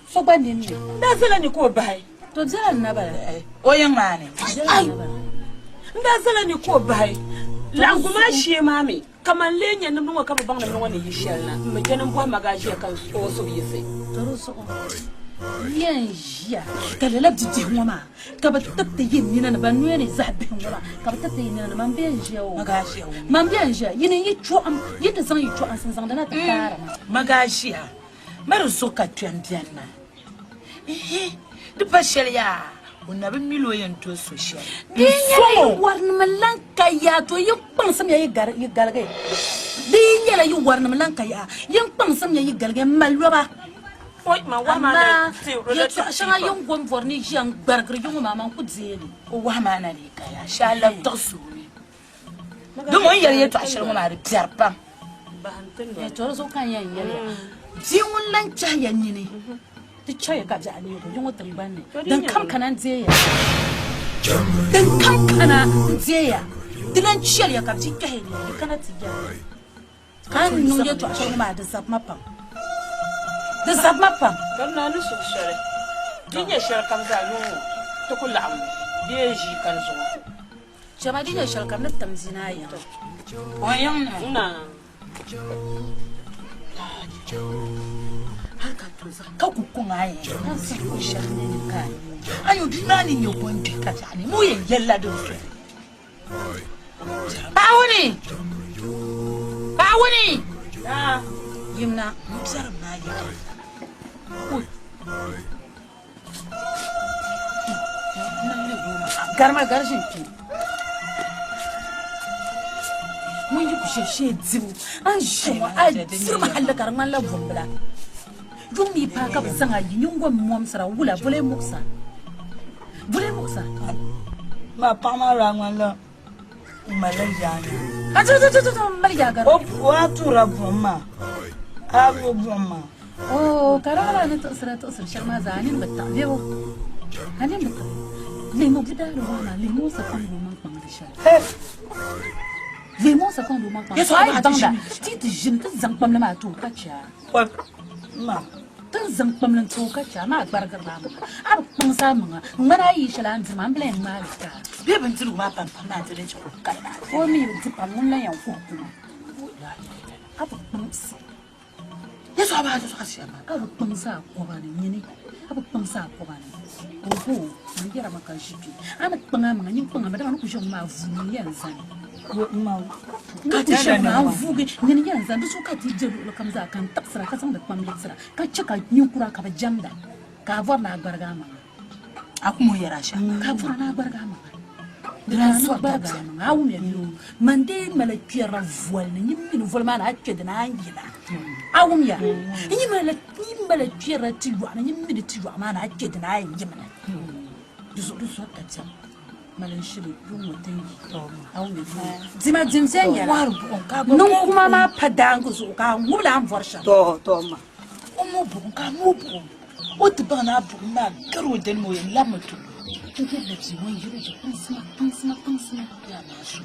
so gba nini ni. N daa zala ni ka o bahi. To bela n naba ni. O yiŋ maa ni. Ai! N daa zala ni ka o bahi. Laɣiŋgu maa shee maa mi, kaman lee nya nimdi ŋɔ ka bi baŋ nimdi ŋɔ ni yi shɛli na, m mi chani m-bɔhi Magaʒia ka o suhu yiɣisi. To di zuɣu yɛn ʒiya ka lala bibihi ŋɔ maa ka bɛ tiriti yi nina ni, ban noya ni zaɣ bihi ŋɔ maa ka bɛ tiriti yi nina ni, man bɛ n-ʒiya o, man bɛ n-ʒiya, yi ni yi chɔɣim, yi ti zaŋ yi chɔɣinsi n-zaŋdi na ti paari ma. Magaʒia, ma di zuɣu ka kpɛm beni maa. Ihi, di pa shɛli yaa, o na bi mi li o yɛn doli so shɛli. Di yi nyɛla yi wɔrinima lan ka yaa, to yi kpaŋsim ya yi galigi. Di yi nyɛla yi wɔrinima lan ka yaa, yin kpaŋsim ya yi galigi m-mali loba. Amaa yɛtɔɣ shɛŋa yin gom bɔri ni ʒiya n-gbarigiri yi ŋɔ maa, man ku deei li. O wahi maa na lee ka yaa, shee a lab tiɣisi o mi. Dama o ni yɛli yɛtɔɣ shɛli ŋɔ maa di biɛri pam. Yɛtɔɣa zuɣu ka n yɛn yɛli ya, bia ŋun lan kpɛhi ya nini ti chɛya ka biɛɣu neeg o yi ŋɔ tiŋgbani ni, din kam kana n-deei ya. Din kam kana n-deei ya. Di lan chɛliya ka bia kpɛhi ya nini di kana ti yɛli ya. Ka n niŋ yɛtɔɣ shɛli ŋɔ maa, di zabi ma pam. Di zabi ma pam. Ka naa ni suhu shɛli. Di nyɛ shɛli kam zaa yuŋ ŋɔ ti ku laɣim bee ʒii kani zuɣu. Chama di nyɛ shɛli kam ni tam zina a yiŋa. O yiŋ ni. Na. Hal ka to zaŋ ka ku kɔŋ a yɛn ka saɣi o shɛli ni ni ka a yo bia maa ni nyɛ o ni kpe ka biɛɣu ni mo yɛn yɛlila din so. Paɣawuni! Paɣawuni! Yimna. M biɛrim maa yɛli. Garima gari ʒini kpe. Ŋun yi ku shee shee dibu, a ni ʒi ŋɔ a dirimi halli ka di ŋmanila bumbila. Yuŋ mi paai ka bɛ zaŋ a yi nyingom mɔmsira wula boli muɣisa. Boli muɣisa. Ma paɣa maa daa ŋmanila n malila yaangi. A ti ti ti ti mali yaagari. O a tuura buɣim maa. A o buɣim maa. Oo ka di hala ni tiɣisira tiɣisiri shɛli maa zaa a nini bi taɣi bebo. A nini bi taɣi. Lihimi budaali waa maa lihimi o sapɔŋ o maŋ kpaŋ di shɛli. Lihimi o sapɔŋ o maŋ kpaŋ. A yi baŋda ti ti ʒini ti zaŋ kpamli maa ti o ka chɛ a. Ti ni zaŋ kpamli n-ti o ka chɛ a maa gbarigirila a maŋa. A bi kpaŋsi a maŋa n-ŋmani a yi yi shɛli a ni diri maa, m bi lahi ŋmaai li ti a. Bɛ bindirigu maa pam pam maa ti din chɛ ka o kali maa. O mi bi di pam, ŋun lan yɛn kuhi kuma. A bi kpaŋsi. A bi kpaŋsi a kɔba ni nyini. A bi kpaŋsi a kɔba ni. Oho, man yɛra ma ka ʒi kpe. A ni kpaŋ a maŋa, nyin kpaŋ a maŋa, dama a ni ku ʒe ŋɔ maa vuumi n-yɛn zani. Ni ku ʒe ŋɔ maa n-vuugi nyini yɛn zani. Di zuɣu ka ti be luɣili kam zaa ka n tiɣisira ka zaŋdi kpam liɣisira ka chɛ ka ninkura ka bɛ jɛmda ka a bɔri ni a gbarigi a maŋa. A ku mo yɛra shɛm. Ka a bɔri ni a gbarigi a maŋa. Di daa sɔri dabiɛm maŋa. A wumya bɛ o man dee mali kpɛrila voli ni nyin mi ni voli maa ni a kpɛ di ni a ni yina. A wumya? N yi mali kpɛrila ti yɔɣu ni nyin mi ni ti yɔɣu maa ni a kpɛ di ni a yɛn yimina. Di zuɣu di sɔri dabiɛm mali n shili yuŋ ŋɔ tin yi. A wumya bɛ o dima dim viɛnyɛla. Niŋkuma maa pa daangi zuɣu ka a ŋubila a ni bɔri shɛm. O mo buɣim ka a mo buɣim. O ti baŋ ni a buɣim maa gari o dini maa o yɛn labimi ti o. N yɛrila bia ŋɔ yiri di kpaŋsima kpaŋsima kpaŋsima. Yaa maa su.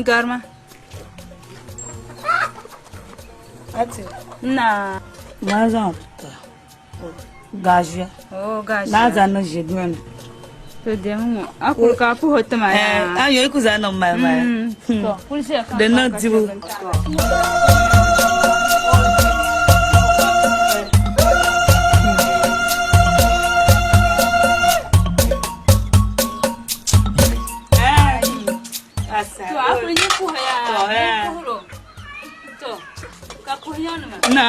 Garma. Ati. Na. Ma zaŋ gaʒia. Oh, gaʒia. Na zaŋ niŋ ʒi duni. To demi ŋɔ. A kuli ka a puhi o tima yaa. An yo i ku zaŋ niŋ mali mali. To, kuli ʒiya ka. Di niŋ dibu. To, a kuli yi puhi yaa. Puhiro. To, ka puhi yanima. Na.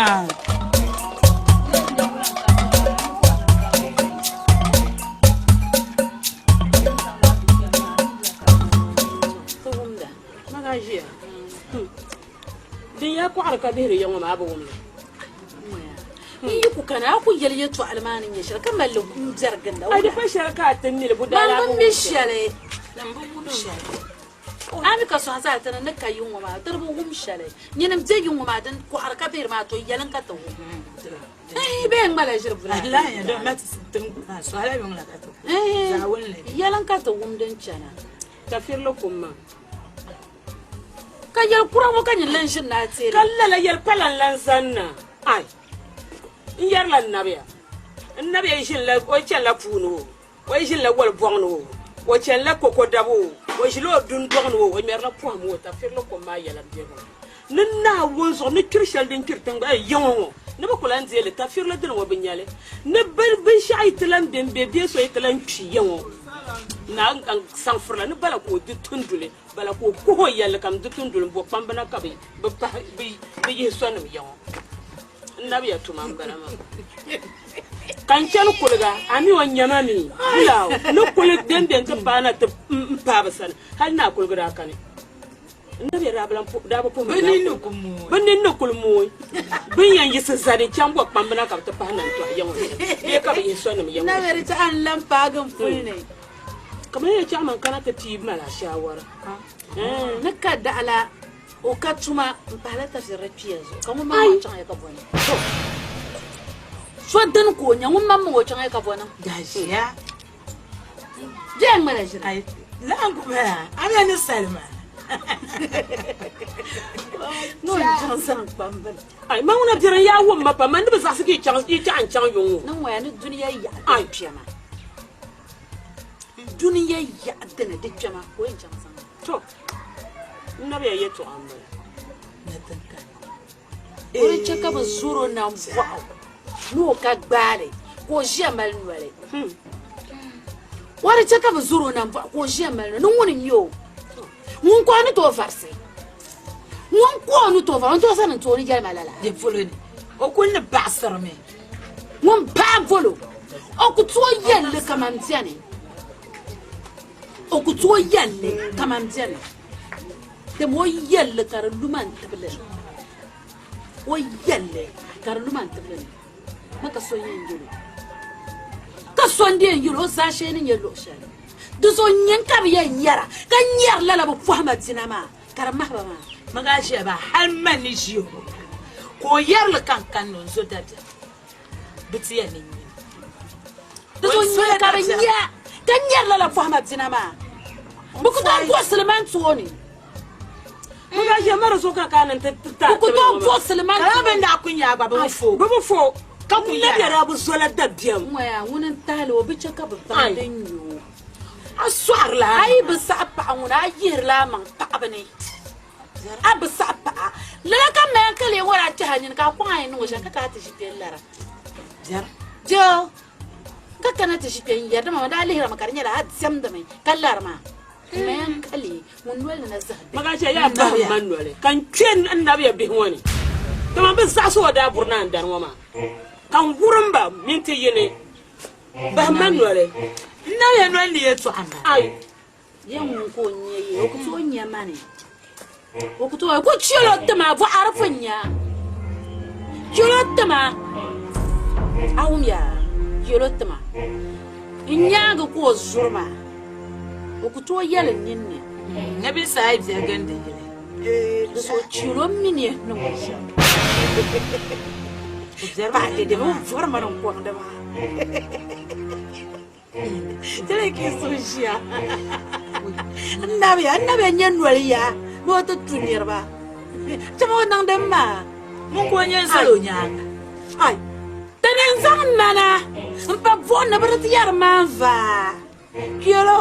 Din ya kɔɣiri ka bihiri ya ŋɔ maa bi wumli. N yi ku kana a ku yɛli yɛtɔɣili maa ni nyɛ shɛli ka mali li n biɛri ginda. A di pa shɛli ka a ti mi li, budaa Man laa bi bi mi wum shɛli. A mi ka sɔɣa zaa ti ni ni ka yi ŋɔ maa, di di bi wum shɛli. Nyini m-be yi ŋɔ maa din kɔɣiri ka bihiri maa to yɛli n ka ti wum. Ɛɛh, bee n ŋmala ʒiri bula. Ɛɛh, yɛli n ka ti wum din chana. Ka firili kum maa. Ka yɛli kura ŋɔ ka nyin lan ʒini ni a teei li. Ka lala yɛli pala n-lan zani na. Ai, n yɛrila n nabiya. N nabiya yi ʒinila, o yi chanila puu ni o, o yi ʒinila wali bɔŋ ni o, o chanila koko dabu o. O ʒila o dundɔŋ ni o, o ŋmɛrila pɔhim o tafirili kom maa yɛla m-be ŋɔ. Ni Naawuni zuɣu ni kpiri shɛli din kpiri tiŋgbani eh, ya ŋɔ ŋɔ, ni bɛ ku lan deei li, tafirili dini ŋɔ bi nya li. Ni binshɛɣu yi ti lan be m-be bee so yi ti lan kpi ya ŋɔ, naa n-saŋ firila ni bala ka o di tunduli, bala ka o kuhi o yɛlli kam di tunduli m-bo kpamba na ka bɛ pahi bɛ yihi sɔnim ya ŋɔ. N nabiya tuma m-bala maa. Ka n chani kuliga, a mi o nya ma mi? Wula o ni kuli bembe nti paai na ti m paai bɛ sani, hali naa kuliga daa kani. N nabiya daa bi lan daa bi puhi ma Bɛ daa nini ni kuli. ku mooi. Bɛ nini ni kuli mooi. Bɛ ni yɛn yiɣisi zani n-chaŋ bɔ kpamba na ka bɛ ti pahi na n-tɔhi ya ŋɔ shɛm bee ka bɛ yihi sɔnim ya ŋɔ N nabiya shɛm. di chaɣ n lan paagi n puli ni. Kamani yɛn chaɣ man kana ti pii mali a shaawara. Ni ka daɣila o ka tuma m pahila tafirili kpiya zuɣu ka ŋun maŋmaŋ chaŋ ya ka bɔni. So dini ka o nya ŋun maŋmaŋ o chaŋ ya ka bɔni. Daʒiya. Bɛ ŋmala ʒira. Ai, laɣingu bala, a na ni salima. Ni o chaŋ zaŋ kpambili. Ai, ma ŋuna biɛri n yaa wum ma pam, man ni bi zaɣisi ka yi chaŋ yi chaɣ n chaŋ yuŋ ŋɔ. Ni ŋɔya ni dunia yaɣa di kpɛma. Dunia yaɣa dini di kpɛma ka o yɛn chaŋ zaŋ. To, n nabiya yɛtɔɣa m-bala. O di chɛ ka bɛ zɔr o nambɔɣu ni o ka gbaali ka o ʒiya mali noli. O di chɛ ka bɛ zɔr o nambɔɣu ka o ʒiya mali noli ni ŋuni n-nyɛ o? Ŋun ka o ni tooi varisi? Ŋun ka o ni tooi varisi? O ni tooi sani n-ti o ni yɛli ma lala? Di polo ni, o kul ni baɣisirimi. Ŋun baɣa volo, o ku tooi yɛl li kaman beni. O ku tooi yɛl li kaman beni. Dama o yɛl li ka di lu ma n-tibili ni. O yɛl li ka di lu ma n-tibili ni. Ma ka so yɛn yɛl o. Ka so n-dee yɛl o, o zaashee ni nyɛ luɣ shɛli. Di zuɣu nyini ka bɛ yɛn yɛra, ka nyɛri lala bɛ pɔhima dina maa, ka di mahi ba maa. Ma gaa ʒiya baa hal man ni ʒi o ka o yɛri li ka n kanna o ni zo dabiɛm. Bɛ ti yɛn ni nyini. Di zuɣu nyini ka bɛ nya ka nyɛri lala pɔhima dina maa. Bɛ ku tooi buɣisili man tooni. Bɛ gaa ʒiya ma di zuɣu ka ka ni ti ta Bɛ ku tooi buɣisili man Ka tooni. bɛ daa ku nya a gba bɛ bi fo. Bɛ bi fo. Ka ku N yɛra. nabiya daa bi zola dabiɛm. Ŋɔya ŋuni n-tahili o bi chɛ ka bɛ baŋ din nyɛ o. A sɔɣirila A yi bi saɣi paɣa ŋuni a yihirila a maŋ paɣibu ni. A bi saɣi paɣa. Lala ka maya ka lee wari a kpɛhi a nini ka a kɔŋ a yi niŋ o shɛm ka kana ti ʒi kpe n-lara. Doo, ka kana ti ʒi kpe n-yɛri dama man daa lihirimi ka di nyɛla a diɛmdimi ka lari maa. Maya ka lee ŋun noli ni na zahi bihi. Magaʒia yaa bahim ma noli ka n kpe n nabiya bihi ŋɔ ni. Kaman bɛ zaɣisi o daa buri na n dani ŋɔ maa ka n wurim ba minti yini. Bahim ma noli. N nabiya noli ni yɛtɔɣa m-bala. Ai. Ya ŋun ka o nya ye, o ku tooi nya ma ni. O ku tooi, ku chɛl o tima, bɔɣari pun nya. Chɛl o tima. A wum ya, chɛl o tima. N nyaaŋa ka o zuri maa. O ku tooi yɛli n ninni. Nabisa a yi biɛhi gindi yili. Di zuɣu chɛl o mini niŋ o shɛm. Paɣa dɛdɛ bɛ bɔri ma ni n kɔŋdi maa. Tiri ka so ʒiya n nabiya n nabiya nyɛ noli ya ni o ti tu niriba chɛma o niŋdi m maa ŋun ka o nyɛ n-zali o nyaaŋa ai tini n zaŋ mana n pa buɣim ni bi di ti yɛri maan vaa kpɛlo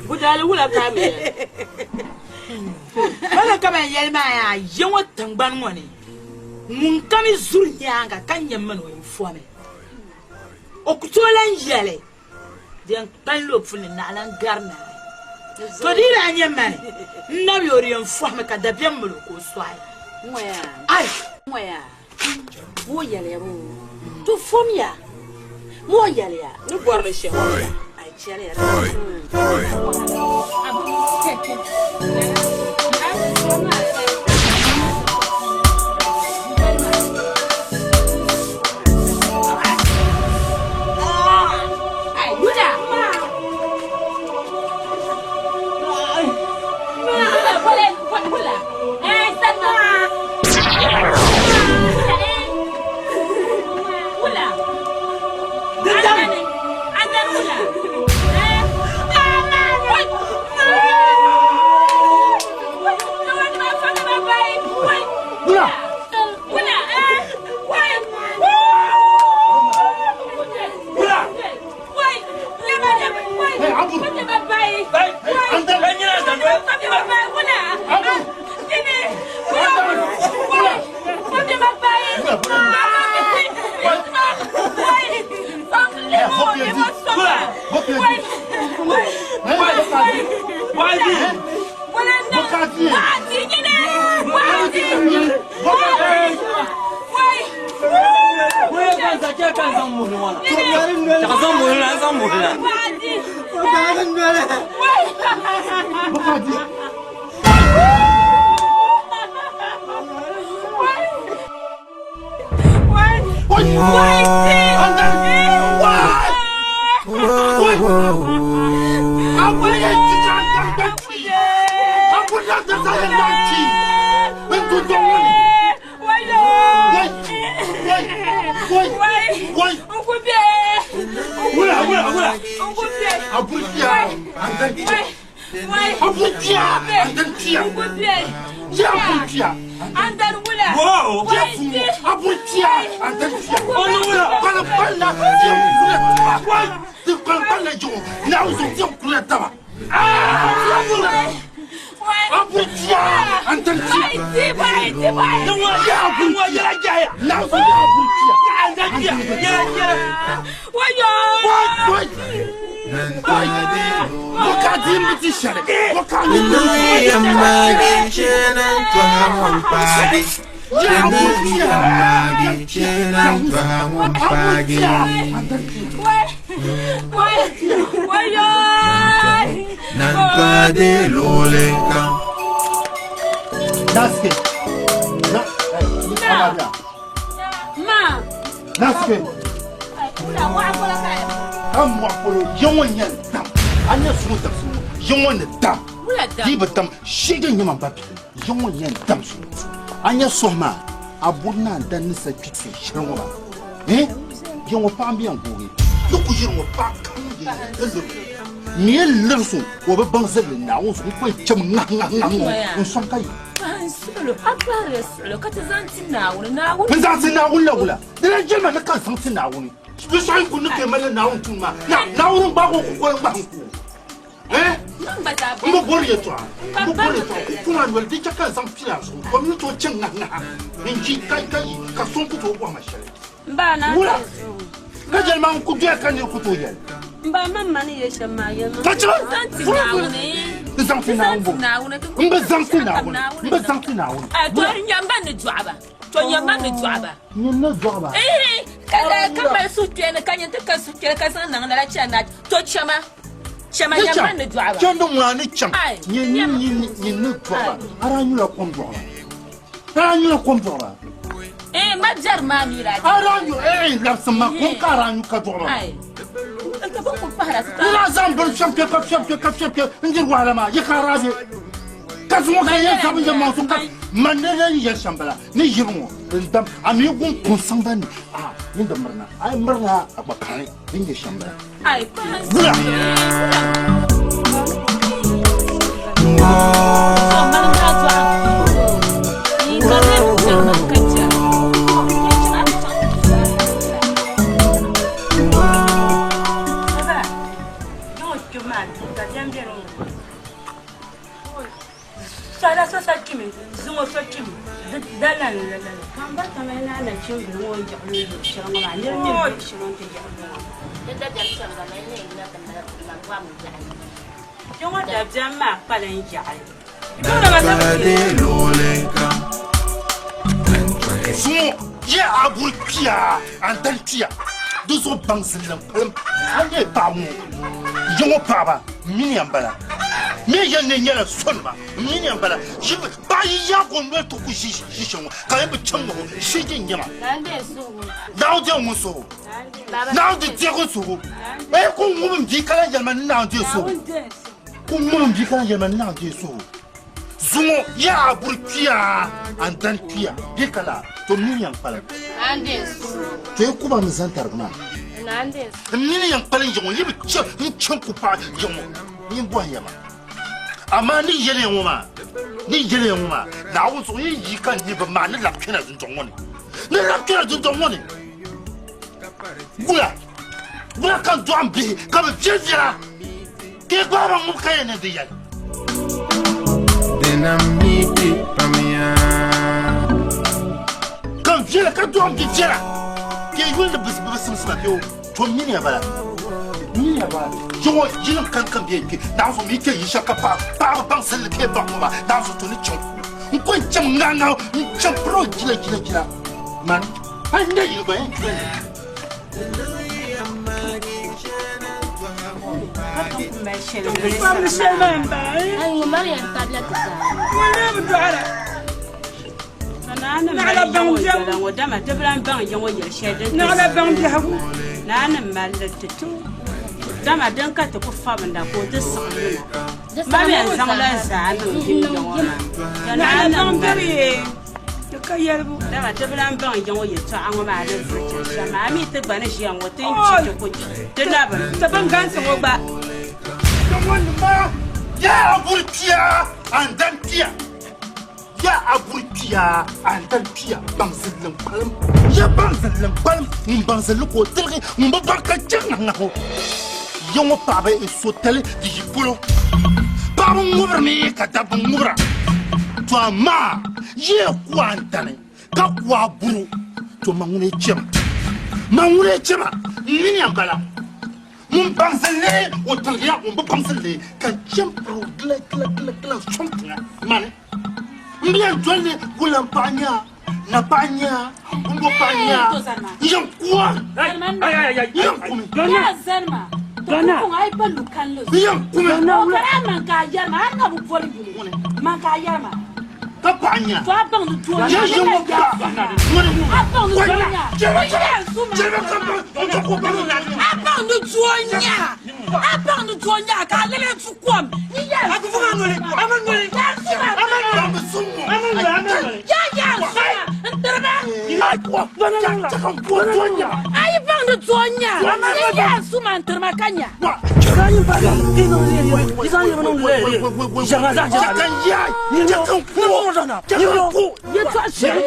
Budaali wula ka a mi ya? Bala ka ban yɛli maa yaa ya ŋɔ tiŋgbani ŋɔ ni Ŋun kam yi zuri nyaaŋa ka nya m mini o yɛn fɔmi, o ku tooi lan yɛli, Di yɛn kpalinla o puli ni naɣila n-gari naai. To di yi daa nyɛ mani, n nabi o di yɛn fɔhimi ka dabiɛm mali o ka o sɔɣi. Ai! Ŋɔ yɛliya boo, To fɔmiya! Ŋɔ yɛliya. Ni bɔri li shɛm. Ai chɛliya. Bukati. Bukati nyini. Bukati. Wai. Wai kan sa che kan zaŋ muhi ŋɔ na. Ka zaŋ muhi na, zaŋ muhi na. Bukati. Wai. Bukati. Wai. Ma. Nasike. Ka mɔɣu polo yiŋɔ nyɛ dam a nyɛ suŋ dam suŋ yiŋɔ ni dam di bi dam shege nyɛ man ba pili yiŋɔ nyɛ dam suŋ a nyɛ suhi maa a buri naan dan ni sa kpi so shɛli ŋɔ maa eh yiŋɔ paɣa n bɛ yɛn googi di ku yiri ŋɔ paɣa kam yɛ liri mi yɛ liri so o bi baŋ zilli naawuni so n kɔn chɛm ŋahi ŋahi ŋahi ŋɔ n sɔŋ ka yi N suɣulo a kpahirila suɣulo ka ti zaŋ ti Naawuni Naawuni. N zaŋ ti Naawuni la wula di lan jɛlima ni ka n zaŋ ti Naawuni di sɔɣi ku ni ka mali Naawuni tuun maa na Naawuni gbaag o kukoli ŋmahi n ku eh n bi bori yɛltɔɣa n bi bori yɛltɔɣa ku kuma noli di chɛ ka n zaŋ pili a zuɣu kom ni tooi chɛ ŋahi ŋaha n ʒi ka ka yi ka so n ku tooi bɔhima shɛli wula ka jɛlima n ku doya ka niri ku tooi yɛli N ba man ma ni yɛ shɛm maa yɛlima. Ka chɛ n zaŋ ti Naawuni bo n bi zaŋ ti Naawuni n bi zaŋ ti Naawuni. To nyɛ ban ni dɔɣi ba to nyɛ ban ni dɔɣi ba. Nyɛ ni dɔɣi ba. Ka ka mali suhukpeeni ka nyɛ ti ka suhukpeeni ka zaŋ niŋ lala chana na to chɛma chɛma nyɛ ban ni dɔɣi ba. Chɛndi ŋuna ni chaŋ nyɛ nyɛ ni dɔɣi ba a daa nyula kom dɔɣi ba a daa nyula kom dɔɣi ba. Eh ma biɛri maa mi daa. A daa nyu eh labisi ma kom ka a daa nyu ka dɔɣi ba. Ka bi ku pahira ti Ni daa zaŋ bini fiɛm kpe ka fiɛm kpe ka fiɛm kpe n diri wahala maa yi ka a daa be ka zuŋɔ ka yɛn zabi yɛn maŋ so ka man ni yɛn yɛli shɛm bala ni yiri ŋɔ n dam a mi gun kun sangban ni a yin di mirina a yi mirina a gba kani din nyɛ shɛm bala wula. Sala so sa kpimi zuŋɔ so kpimi da lan la la. Kan ba kama na na chimbili ŋɔ yaɣili luɣ shɛli ŋɔ maa niri mi bi shɛli ŋɔ ti yaɣili ŋɔ. Di dabiɛm shɛm gba mali na yina ti mali man bɔhim yaɣili. Kpɛ ŋɔ dabiɛm maa kpala n yaɣili. Zuŋɔ yɛ a buri kpiya a n dan kpiya di zuɣu baŋ zilli n kpalim a nyɛ paɣaba ŋɔ yiŋɔ paɣaba mini yan bala mi yɛn ne nyɛla sonima mini yan bala paɣa yi yaag o noli ti ku ʒi ʒi shɛli ŋɔ ka yɛn bi chaŋ ŋɔ shee nyɛma naawuni deei ŋun suhu naawuni di deegi n suhu ee ku ŋubi n bia ka lan yɛlima ni naawuni deei suhu ku ŋubi n bia ka lan yɛlima ni naawuni deei suhu zuŋɔ yɛ a buri kpiya a n dan kpiya bɛ ka la to mini yan kpalim to yi kuba mi zan tarigi maa n mini yan kpalim yiŋɔ yi bi chɛ n chɛ ku paɣa yiŋɔ nyin bɔhi ya ma amaa ni yɛli ya ŋɔ maa ni yɛli ya ŋɔ maa naawuni zuɣu yi yi ka n nyɛ bi maa ni labi kpɛna dundɔŋ ŋɔ ni ni labi kpɛna dundɔŋ ŋɔ ni wula wula ka n dɔɣi n bihi ka bi viɛl viɛla ka yi gbaai ba ŋubi ka yɛn ni di yɛli ka n viɛla ka dɔɣi n bi viɛla ka yi yuli ni bi simsima bɛ o to mini ya bala mini Yiŋɔ yinim kan kan bɛ kpe naanzu mi kpe yi shɛli ka paɣa paɣaba baŋ zilli bee baŋ ŋɔ maa naanzu to ni chaŋ n ko n chaŋ ŋa ŋa n chaŋ piro jila jila jila man a n na yili gba yɛn jila Naɣila baŋ biɛhigu. Naa ni mali ti ti dama din ka ti ku fabinda ka o ti siɣi luna. Ma mi yɛn zaŋla zaa niŋ yim ya ŋɔ maa. Ka naa ni mali dama ti bi lan baŋ ya ŋɔ yɛltɔɣa ŋɔ maa ni vuri chaŋ shɛm maa. A mi ti gba ni ʒiya ŋɔ ti ni chi ti ku ti na bi Ti bin gansi ŋɔ gba. Ya a buri pia, an dan pia. Ya a buri pia, an dan pia. Baŋ zilli n-kpalim. Ya baŋ zilli n-kpalim. Ŋun baŋ zilli ka o tiligi, ŋun bi baŋ ka chaŋ ŋahiŋahi o. Ya ŋɔ paɣaba n so tali di yi polo. Paɣaba ŋubirimi ka dabba ŋubira. To amaa yi ku a n-dani ka ku a buru, to ma ŋuni chɛ ma. Ma ŋuni chɛ ma, n mini ya m-bala. Ŋun baŋ zilli o tiligiya, ŋun bi baŋ zilli ka chɛ m-piri o gila gila gila gila sɔŋ tiŋa. Mani m bi yɛn doli ni gulan paɣa nya na paɣa nya gumbo paɣa nya n yɛn kuwa n yɛn kumi n yɛn kumi ka paɣa nya ya ʒi ŋɔ pa ŋuni chɛba chɛba ka n ka ko baŋ A baŋ ni doo nya a baŋ ni doo nya ka a lala du kom ni yɛn A ku fuŋ a noli a ma noli a ma noli a ma noli a ma noli ya yɛn suma n tiriba a yi baŋ ni doo nya ni yɛn suma n tirima ka nya yɛtɔɣa shɛli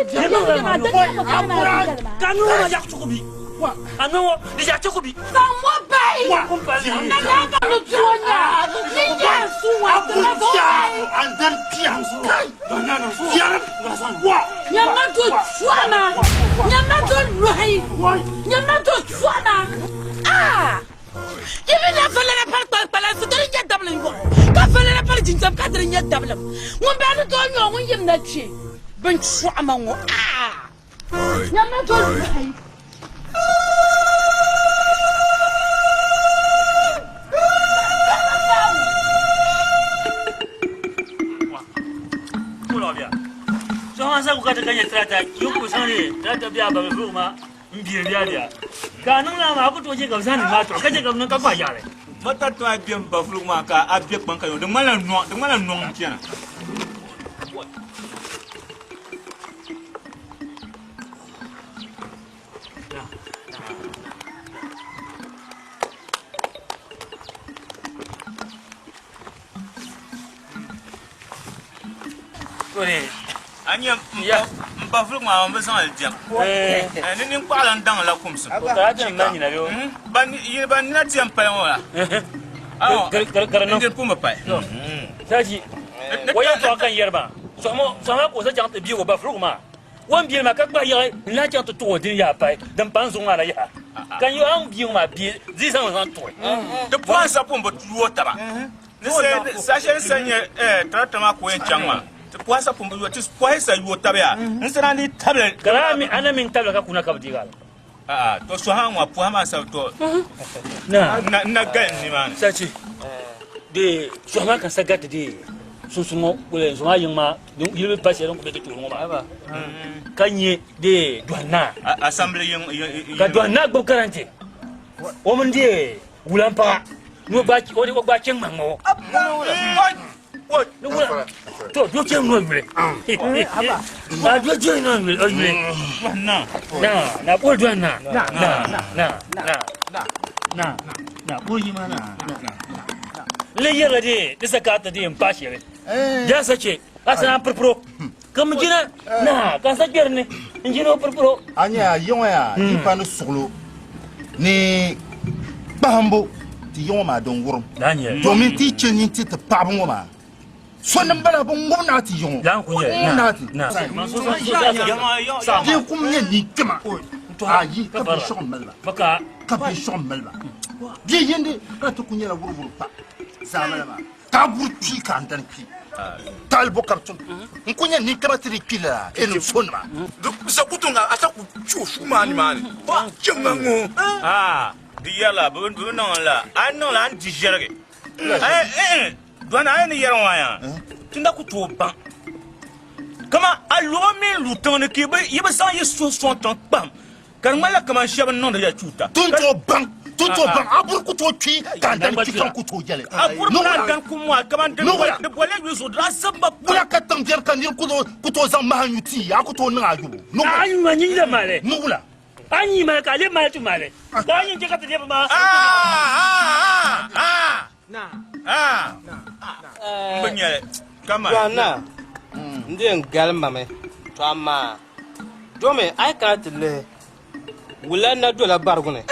zaŋ mo bahi na daa baŋ ni doo nya ni yɛn suma n tirima ka o bahi Nyama do chɔma nyama do lɔhi nyama do chɔma aa yi bi na valala pali kpalikpalansi di di nyɛ dabilim yɔɣu ka valala pali jinjam ka di di nyɛ dabilim ŋun bala ni tooi nyɛ o ŋun yim na kpe bin chɔma ŋɔ aa nyama do lɔhi. Mata to a bɛ n ba fulugu maa ka a bɛ kpaŋ ka di ŋmanila nɔŋ di ŋmanila nɔŋ n chana. A nyɛ n ba fulugu maa n bi zaŋ li diɛm ni ninkpaɣila n daŋ la kumsim ban nina diɛm pali ŋɔ la n dini pun bi pali. O yɛltɔɣa ka n yɛri maa sɔhima ka o sa chaŋ ti bɛ o ba fulugu maa O ni biɛli maa ka kpahi yaɣi n-lahi chaŋ ti tuɣi o dini yaha pahi din pa n zuɣu maa la yaha. Ka n yɛli o, A ni bia ŋɔ maa bia di zaŋ li zaŋ tuɣi. Di pɔhim sa pun bi yooi taba. Ni saha shɛli sa nyɛ tarata maa ka o yɛn chaŋ maa, ti pɔhim sa pun bi yooi, ti pɔhim sa yooi taba yaa. N sa naan dii tabili. Ka lala mi a na mi n-tabili ka kuna ka bi deegi a la. A'a, to sɔha ŋɔ pɔhim maa sa to n na gali nimaani. Sachi, di sɔha maa ka n sa gariti di sunsuuni ŋɔ, wala n-zɔŋ a yiŋ maa. Yili bi pa shɛli din ku be ti tuuli ŋɔ maa ka nyɛ dee dɔhi naa Assembly yiŋ ka dɔhi naa gbubi karante o mini dee wulampaɣa ni o gbaai chɛ ŋmaŋ ŋɔ ni wula to doo chɛ ŋɔ yuli a doo chɛ ŋɔ yuli o yuli na na boli dɔhi naa na na na na na boli yima na n le yɛrila dee di sa ka ti dee n paɣa shɛli Ya sa che a sa pirpiro ka mi jina na ka sa gberi ni n jina o pirpiro. A nya ya yiŋɔ ya yi pa ni suɣulo ni kpahimbu ti yiŋɔ maa din wurim domin ti che nyin ti ti paɣaba ŋɔ maa so nim bala bi ŋub naa ti yiŋɔ ŋub naa ti di kum nyɛ ninkpɛma ayi ka binshɛɣu mali ba ka binshɛɣu mali ba. Bia yindi ka ti ku nyɛla wuriwuri pa zaamali maa ka a buri kpi ka n dani kpi taali bo ka bi tum n ku nyɛ ninkama ti di kpi lala e nim so nima. Sa ku toŋ a sa ku chi o suu maa nimaani chɛ ŋa ŋɔ. Aa di yɛrila bi bi niŋ n la a ni niŋla a ni di ʒɛrigi dɔni a ni yɛri ŋɔ yaa ti na ku tooi baŋ kama a luɣa mini lu tiŋ ni ka yi bi zaŋ yi suhu sɔŋ tiŋ kpam Ka di ŋmanila kaman shɛba n-niŋdi ya chuuta. Ti ni tooi baŋ, ti ni tooi baŋ, a buri ku tooi kpi, ka a dani kpi kam ku tooi yɛli. A buri mini a dani kum maa kaman di bolila yuli zuɣu, di daa zib ma pam. Wula ka tiŋ biɛri ka nir ku tooi zaŋ maha nyu tia, a ku tooi niŋ a yubu? A nyu ma nyin le mali. Ni wula? A nyi mali ka a le mali ti mali. Ka a nyin chɛ ka ti lebi maa. M bi nya li kaman. Yohanna, n di yɛn galimma mi, to amaa domi a yi kana ti lihi wula na dola barigu ni.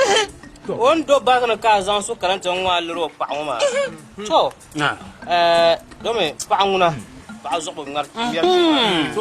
O ni do barigu ni ka a zaŋ so karanta ŋ-ŋɔ a liri o paɣa ŋɔ maa. To, domi paɣa ŋuna, paɣa zuɣu bi ŋmari ŋmɛri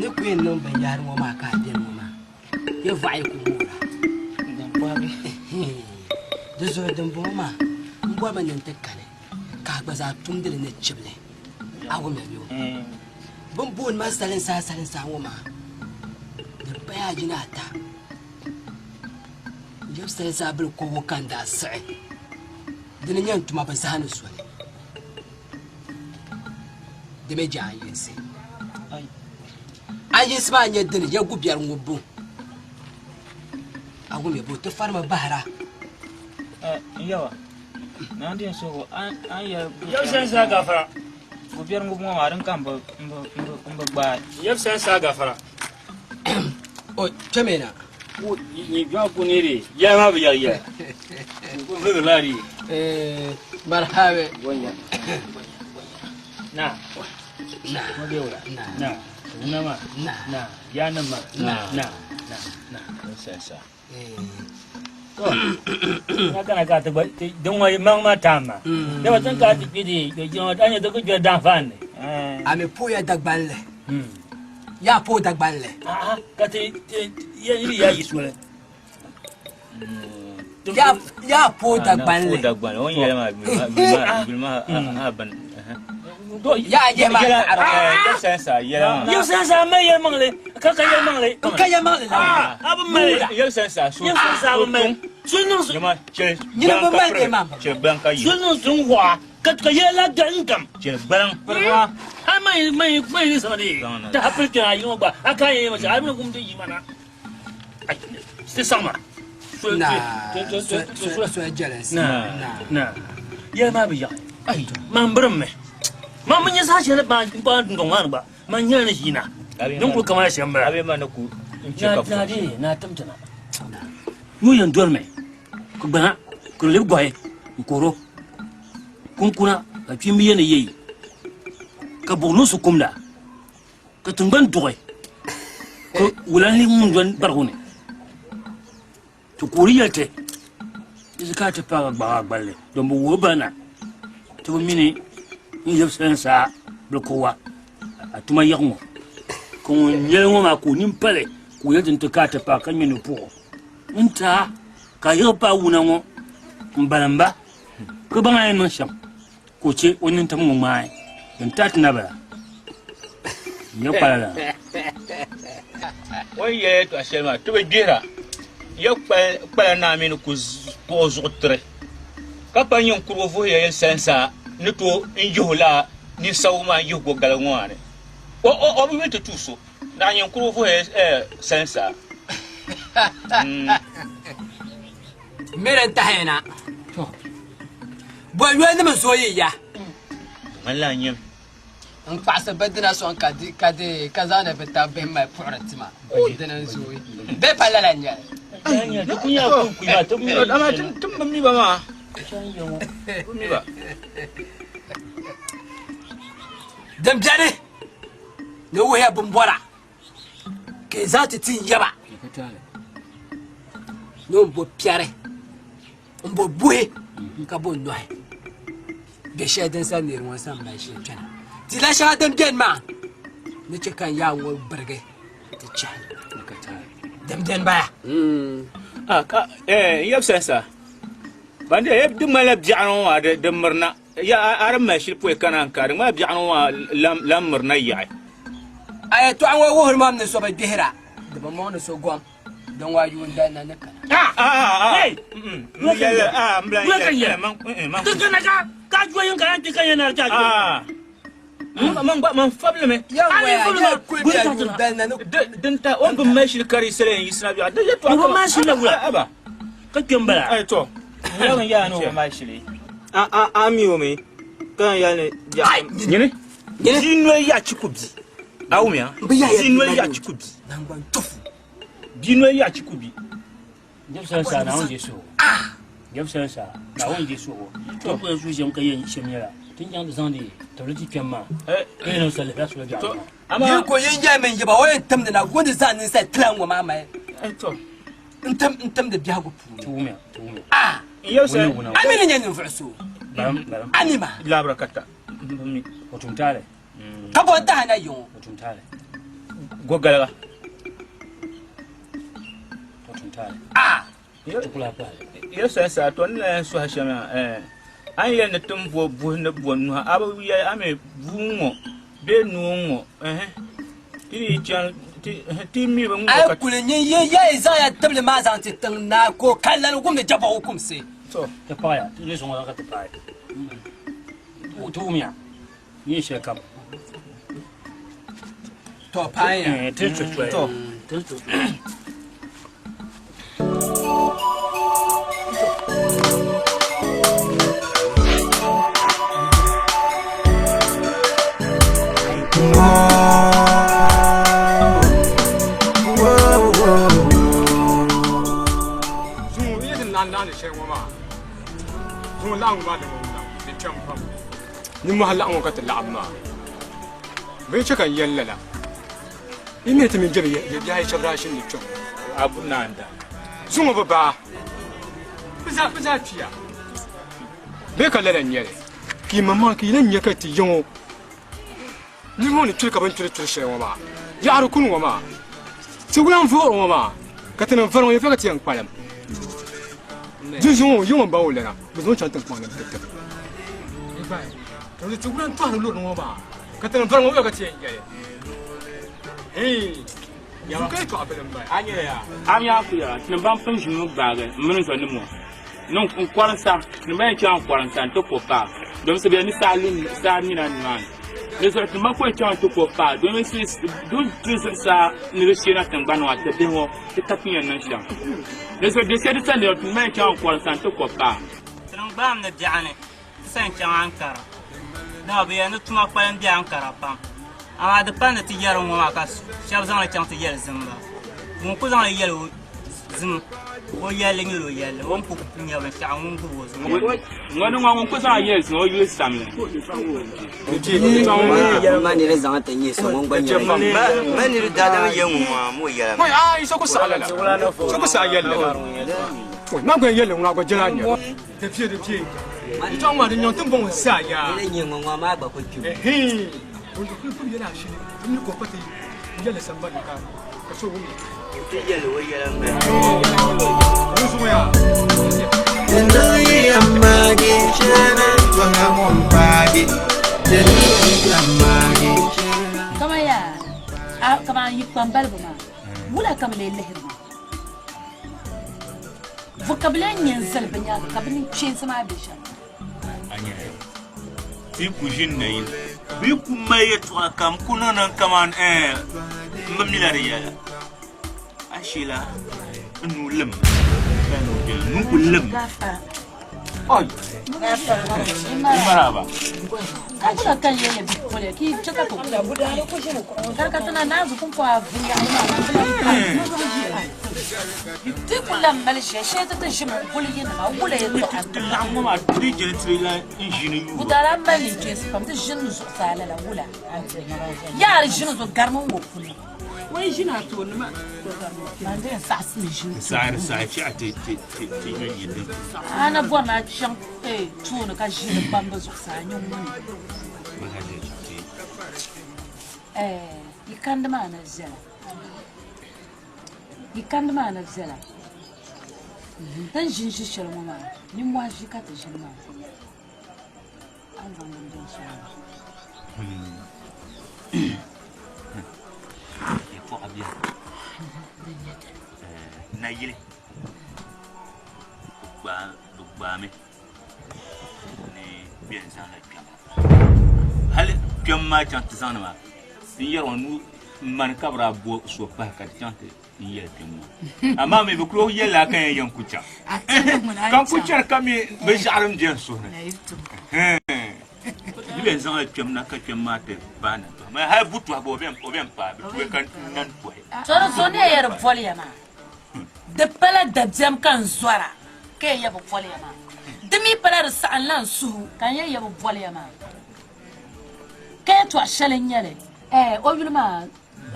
Ni ku yɛn niŋ binyahari ŋɔ maa ka a beni ŋɔ maa, ya vaɣi ku moora. Di zuɣu dimbɔŋɔ maa m bɔrimi ni n ti kani ka a gba zaa tumdi li ni chibili. A wumya bɛ o? Bɛ ni booni ma salinsaa salinsaa ŋɔ maa, di paya ayi ni ata. N yab salinsaa bili kɔbigu ka n daa siɣi. Dini n-nyɛ n tuma bɛ zaa ni soli. Di mi je a yinsi. A yinsi maa nyɛ dini ya gubiɛri ŋubbu. A wumya bɛ ti farimi bahira. Yawa, na din so an ya Yab san sa gafara. Gubiɛri ŋubbu ŋɔ maa din ka n bi gbaai. Yab san sa gafara. O kpɛmina. Ni jɔ ku ni di ya ma bi ya ya. Ku la di. Marhabe. Gonya. Na. Na. Mo be wala. Na. Na ma. Na. Na. Ya na ma. Na. Na. Na. Na. Sensa. To. Na kana ka ta ba don wai mang ma ta ma. Da ba tan ka ti bi di ke jin wa anya da ku jwa dan fan ne. A mi poya Dagbanli. Ya po Dagbanli. A'a ka ti ya yi ya yi sole. Ya ya po Dagbanli. Po Dagbanli. O yɛlɛ ma bilma bilma a ban. Ya ye ma Yɛl sansa yɛla maa. Yɛl sansa ma yɛlimaŋli ka ka yɛlimaŋli. N ka yɛlimaŋli la. A bi mali. Yɛl sansa so. Yɛl sansa bi mali. So niŋ so. Nyama chɛ. Nyini bi mali bee maa. Chɛ gbaŋ ka yi. So niŋ sun wɔɣa ka ka yɛla la da n gam. Chɛ gbaŋ. A ma yi ma yi ma yi sɔŋ de. Ta ha pili kpɛŋ a yi ŋɔ gba a ka yɛn ma shɛ a bi kum ti yi ma na. Ti saŋ ma. Na so jɛlinsi. Na na yɛli maa bi yaɣi. Man birim mi. Man bi nyɛ saha shɛli ban ban dundɔŋ maa ni gba man nyɛla ni ʒiina. Din kuli kamani shɛm bala. Abe ma ni ku n chɛ ka Na de na tim tina. Nuu yɛn doli mi ka gbana ka di lebi gɔhi n kooro kunkuna ka kpimbi yɛ ni yɛyi ka buɣu nusi kumda ka tingbani duɣi ka wulani ŋun doli barigu ni ti kuuri yɛli ti di ka ti paagi gbaɣa gballi don bi wuhi ba na ti bi mini n yɛbi salinsaa bilikowa a tuma yaɣa ŋɔ ka ŋun yɛli ŋɔ maa ka o nini pali ka o yɛli ti ni ti ka ti paagi ka ŋmɛ ni puɣu n taa ka a yiɣi paai wuna ŋɔ n balim ba ka baŋ a yɛn niŋ shɛm ka o chɛ o nintim ŋɔ ŋmaai din tahi ti na bala n nyɛ kpala la. O ni yɛli yɛltɔɣa shɛli maa ti bi gbihira ya kpala naa mi ni ku kpuɣi zuɣu tiri ka pa nyin kurigu vuhiya yɛli salinsaa ni tooi n yihi o laa ninsabigu maa n yihi gɔgaligi ŋɔ maa ni o bi yuli ti tuui so naɣ nyin kurigu vuhiya salinsaa. Miri n tahi na. Bɔ yoli nim n-zooi yi ya. Ŋmanila a nyam. N kpaɣisi bɛ dina sɔŋ ka di ka di ka zaŋdi bɛ tab bihi mali puɣiri tima. Dina n-zooi. Bɛ pa lala n-nyɛ li. Amaa ti bi mi ba maa. Bi mi ba. Din beni ni wuhiya bimbɔra. Ka yi zaŋ ti ti n yaba ni o bo piɛri n bo buhi ka bo nɔhi bɛ shɛli din sa niri ŋɔ sa mali shɛli kpɛna ti la shɛŋa din beni maa ni chɛ ka n yaa ŋɔ birigi ti chahi din beni baya. Ka n yab sansa ban di ŋmanila biɛɣu ŋɔ maa di mirina Ya a di mali shili pɔi kana n-ka di ŋmaa biɛɣu ŋɔ maa lan mirina yaɣi. A yɛtɔɣa ŋɔ wuhiri ma ni so bi gbihira, di bi mɔŋ ni so gom din waa yuun dali na ni kana. Man fabilimi. Din ta o ni bi mali shili ka di yi sala yɛn yiɣisina biɛɣu di yɛtɔɣa O bi mali shili la wula? Ka kpe m-bala. A mi o mi ka yɛn yɛli ni biɛɣu. Nyini bia noli yaɣi chi ku bi. A wumya? Bia noli yaɣi chi ku bi. Bia noli yaɣi chi ku bi. Jɛbisali saa Naawuni je suhu. Jɛbisali saa Naawuni je suhu. To ku yɛn suhu shɛm ka yɛn shɛm nyɛla ti ni chaŋ ti zaŋdi tibili ti kpɛm maa ka yɛn niŋ sali lihira sula biɛɣu maa. Yi ko yin yɛli min yiba o yɛn timdi na gundi zaŋ ninsal tila ŋɔ maa mali n tim n timdi biɛhigu puuni. Ti wumya ti wumya. A a mi ni nyɛ ninvuɣu so a mi maa. Labira ka ta O tum taali. Ka bɔ n tahi na yiŋɔ. O tum taali. Gɔgaliga. O tum taali. A. Ti kula paali. Yɛ sansa to ni la yɛn sɔhi shɛm yaa a ni yɛli ni ti ni bo buhi ni bo nuhi a bi yɛli a mi bua ŋ-ŋɔ bee noo ŋ-ŋɔ ɛhɛ ti yi chaŋ ti mi bi ŋ-ŋɔ A ka yi kuli nyin yi ya yi zaŋ ya tibili maa zaŋ ti tiŋ naa ka o ka lani wumdi jabɔɣu kumsi. To. Ti paɣiya ti ni sɔŋ ka ti paai. Ti wumya ni yɛn shɛli kam. To paaya. Ti to. Ti to. Nimmohi laɣiŋgu ka ti laɣim maa bɛ yi chɛ ka n yɛli lala yi mi ti mini jɛbi bihi ayi shɛba daa ʒini ni kpɛŋ zuŋɔ bi baa bɛ zaa kpiya bee ka lala n-nyɛ li ka yi maŋmaŋa ka yi lan nya ka ti ya ŋɔ niriba ŋɔ ni kpiri ka bɛ ni kpiri kpiri shɛli ŋɔ maa yaɣiri kuni ŋɔ maa ti wula n-vuhiri ŋɔ maa ka tinim vari ŋɔ yɛlifa ka ti yɛn kpalim dinzuɣu ŋɔ yi ŋɔ m-ba o lana bɛ zaŋ o chaŋ tiŋkpaŋ ni nti tib. To ti wula n-tɔhiri luri ŋɔ maa, ka ti ni vari ŋɔ wula ka ti yɛn yɛli? Hii! Zu ka yɛtɔɣa bili m-bala. A nyɛla yaa? A mi a ku yɛra, Tinim ban pun ʒimi gbaagi m mini zɔnim ŋɔ ni n kɔrinsa, tinim ban yɛn chaŋ n kɔrinsa nti ko paai, domi si bɛ ni saa lu saa nina nimaani. Di zuɣu tinim ban kuli chaŋ nti ko paai, domi si dun ti zuɣusaa ni di sheena tiŋgbani ŋɔ ti bihi ŋɔ ti ka ti yɛn niŋ shɛm. Di zuɣu di shee di sa niriba tinim ban yɛn chaŋ n kɔrinsa nti ko paai. Tinim gbaam ni biɛɣuni ti sa n-chaŋ Ankara, dama bɛ yɛli ni tuma kpalim be Ankara pam. Amaa di pa ni ti yɛri ŋ-ŋɔ maa ka shɛba zaŋ li chaŋ ti yɛli zim ba. Ŋun ku zaŋ li yɛli o zim, o yɛlli nyɛla o yɛlli, o ni ku nya binshɛɣu ŋun gbubi o zuɣu. Ŋɔ ni ŋɔ ŋun ku zaŋ yɛli zim o yuli samli. Man gba yɛlli ŋuna gba jɛla nya. Di bie di bie. Yɛtɔɣa maa di nyaŋ ti bɔŋɔ zaa yaa. Yɛli nyɛ ŋɔ ŋɔ maa gba ku kpi. Ɛhii. Wuntu kuli pun yɛli ashili di mini ko pati yɛli sambani ka ka so wum ya. Ti yɛli o yɛla ŋmɛ. Wun zuŋɔ yaa. Kama yaa, a kama yi kpambaliba maa, wula ka bɛ lee lihiri ma? Vo ka bɛ lee nya n-zali bɛ nyaaŋa ka bɛ niŋ kpeensi maa be shɛm? A nya ti ku ʒini nayili bɛ yi ku mali yɛtɔɣa kam ku niŋ niŋ kaman ɛɛn m bi mila di yɛla. A sheela n nuu lim ka nuu beni nuu ku lim. Oi! Maraba. Ka kula ka yɛli bi poli ki chɛ ka to kari ka tina naanzu pun po a viŋyaɣili maa man bila ti ku lan mali ʒiya shee ti ti ʒimi n-guli yinima wula yɛtɔɣa Ti laɣim ŋɔ maa di jɛli tiri la n ʒini yuura. Ku daa lahi mali niŋ pam ti ʒini zuɣusaa lala wula yaari ʒini zuɣu garimi n-ŋɔ puli. O yi ʒini a tooni maa, man di yɛn saɣisimi ʒini tooni. Saɣiri saɣi chɛɣu ti ti ti ti yuli yi din. A na bɔri ni a chaŋ tooni ka ʒini kpambi zuɣusaa nyɛ ŋuni? Yi kandi maa na viɛla. Yi kandi maa na viɛla. Ti ni ʒini ʒi shɛli ŋɔ maa, nimmɔhi ʒi ka ti ʒini maa. A ni zaŋ din beni sɔŋ ma. Yɛtɔɣa beni. Din nyɛ dini? Nayili bɛ gbaami ni bɛ yɛn zaŋla kpɛma. Hali kpɛm maa chaŋ ti zaŋdi maa n yɛri ŋɔ nuu mani ka bɛ daa bo so pahi ka di chaŋ ti n yɛli kpɛm maa amaa mi bɛ kuli yɛlila ka yɛn yɛn ku chaŋ ka n ku chɛri ka mi bɛ ʒɛɣiri m bɛni suhu ni bɛ yɛn zaŋla kpɛm na ka kpɛm maa ti paai na tɔhi maa hali bu tɔhi gba o bɛn paai bɛ tuhi ka nan tɔhi. To di zuɣu ni ya yɛri boliya maa di pala dabiɛm ka n zɔra ka ya yɛ bi boliya maa di mi pala di saɣim la n suhu ka n yɛn yɛ bi boliya maa ka yɛtɔɣ shɛli n nyɛli ɛɛ o yuli maa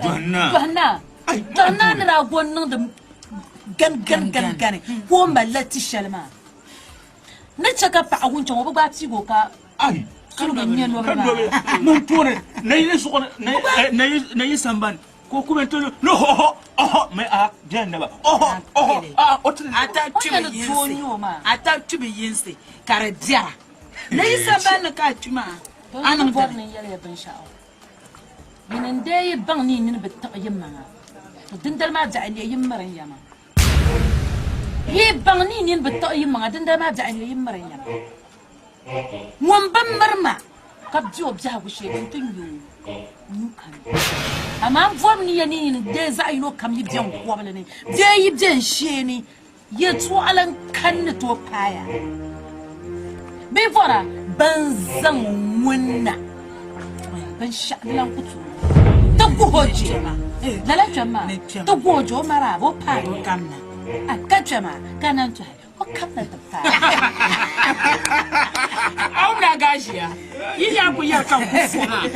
Dɔhina Dɔhina ni daa go n-niŋdi gani gani gani gani ka o malila ti shɛli maa ni chɛ ka paɣa ŋun chaŋ o bi gbaai piigi o ka suligu n-nyɛ nobili maa. Ŋun tooni nayili zuɣu nayi sambani ka o ku bɛ ni hɔhɔ ɔhɔ mɛ a bɛni naba ɔhɔ ɔhɔ a o ti A ta kpibi yinsi a ta kpibi yinsi ka di biɛra nayi sambani ni ka a kpi maa a niŋ bɔri ni n yɛli ya binshɛɣu Nyini n-dee yi baŋ ni yi nini bi tiɣi yi maŋa, to dindali maa biɛɣu leei yi miri n ya maa. Yi baŋ ni yi nini bi tiɣi yi maŋa, dindali maa biɛɣu leei yi miri n ya maa. Ŋun bi miri ma ka be o biɛhigu shee din ti nyu nuu kani. Amaa m bɔrimi ni ya ni yi ni deei zaɣ yino kam yi be n kɔbili ni bee yi be n shee ni Yɛtɔɣili n-kani ni tooi paai a bee bɔra ban zaŋ ŋun na binshɛɣu di lan ku tooi ti guhi o je lala kpɛm maa ti guhi o je o maraaba o paai ka kpɛm a ka nan tɔhi o kamna ti paai. A wumdi a gaaʒia yi yaa ku yɛri ka n ku fo maa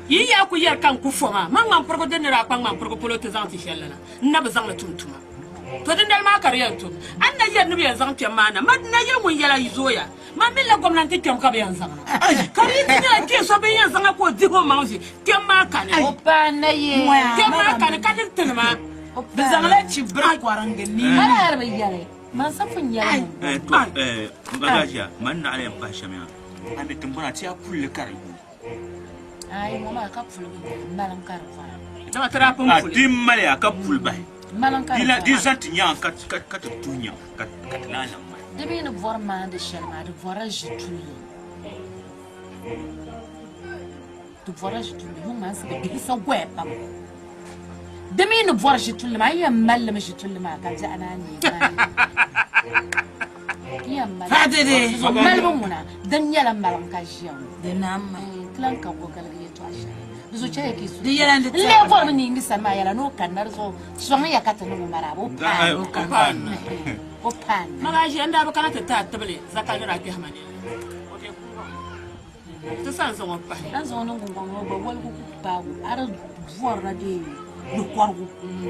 yi yaa ku yɛri ka n ku fo maa man ŋmanpirigu din ni daa kpa ŋmanpirigu polo ti zaŋ ti shɛli la na n na bi zaŋ li tum tuma. To dindali maa ka di yɛn tum. A ni na yɛri ni bɛ yɛn zaŋ kpɛm maa na, ma na yɛli ŋun yɛla yi zooya. Ma mini la gomnanti kpɛm ka bɛ yɛn zaŋ na. Ka di yi ti nyɛla kpee so bɛ ni yɛn zaŋ a ka o dihi o maŋ ʒi, kpɛm maa kani. Kpɛm maa kani ka ni tinima. Bɛ zaŋla chi biri kɔringi ni. Hali hali bɛ yɛli, Man sa pun yɛli ŋun bɔŋɔ. To, m ba Gazia, man naɣila yɛn pahi shɛm yaa. A mi tiŋgbana ti a pulli ka di yuui. Ayi ŋɔ maa ka puligi maliŋ ka di bɔra. Dama ti daa pun A puli. di maliya ka puli bahi. Maliŋ ka di Di la bɔra. di zaŋ ti nyaŋ ka ka ka ti tuhi nyaŋ ka ka ti naan lahi mali. Di mi ni bɔri maandi shɛli maa di bɔrila ʒi tulli. Di bɔrila ʒi tulli yuŋ maa n-si di bihi sa goya pam. Di mi ni bɔri ʒi tulli maa, a yi yɛn mali li mi ʒi tulli maa ka biɛɣu naan neei maa. N yɛn mali li. Malibu ŋuna, din nyɛla maliŋ ka ʒiya ŋɔ. Di naan mali. Ti lan ka gogaligi yɛtɔɣa shɛli. Di zuɣu chɛya ka yi suhu Di yɛla n-di N lee bɔrimi ni yi mi sani maa yɛla ni o kanna di zuɣu sɔŋ ya ka ti niŋ o maraaba o paai na. O paai na. Maga ʒiya n daa bi kana ti ti a tibili zaka ni daa kpɛhi ma nini. O be kuuga ŋɔ. Ti sa n-zaŋ o pahi. A ni zaŋ o niŋ gungɔŋ ni o gba woligu ku paagi o. A di bɔrila dee ni kɔrigu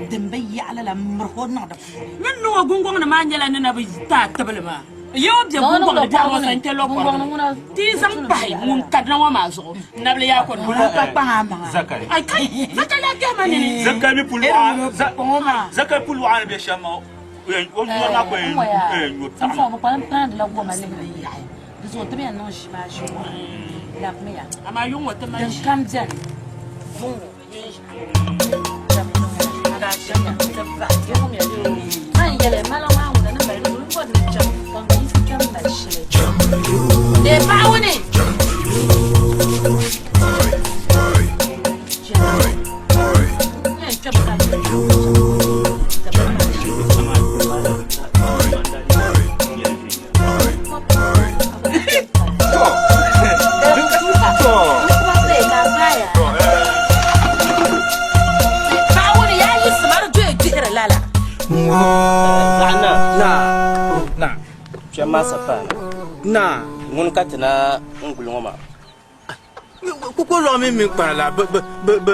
din bi yaɣi lala m-mirigi o niŋ di puuni. Ni niŋ o gungɔŋ ni maa nyɛla ni na bi ti a tibili maa. Yi o be gungɔŋ ni biɛɣu ŋɔ sani kpe lɔ kɔrigu ni. Ti yi zaŋ pahi ŋun karina ŋɔ maa zuɣu, nabili yaa kɔrigu. Ŋuna ka kpaŋ a maŋa. Zakari. Ai kai, Zakari a kpɛhi ma nini. Zakari mi puli lɔɣa, Zakari puli lɔɣa ni be shɛm maa, o nyɔri maa ko yɛn nyo taɣim. N fɔŋ bi kpalim paandila goma lihiri yaɣi. Di zuɣu ti mi yɛn niŋ ʒi maa ʒi wɔɣi. Labimiya. Amaa yuŋ ŋɔ ti mali Din kam beni. Yuŋ ŋɔ. Na ŋuni ka ti na n guli ŋɔ maa Koko lɔɣu mini mini kpana la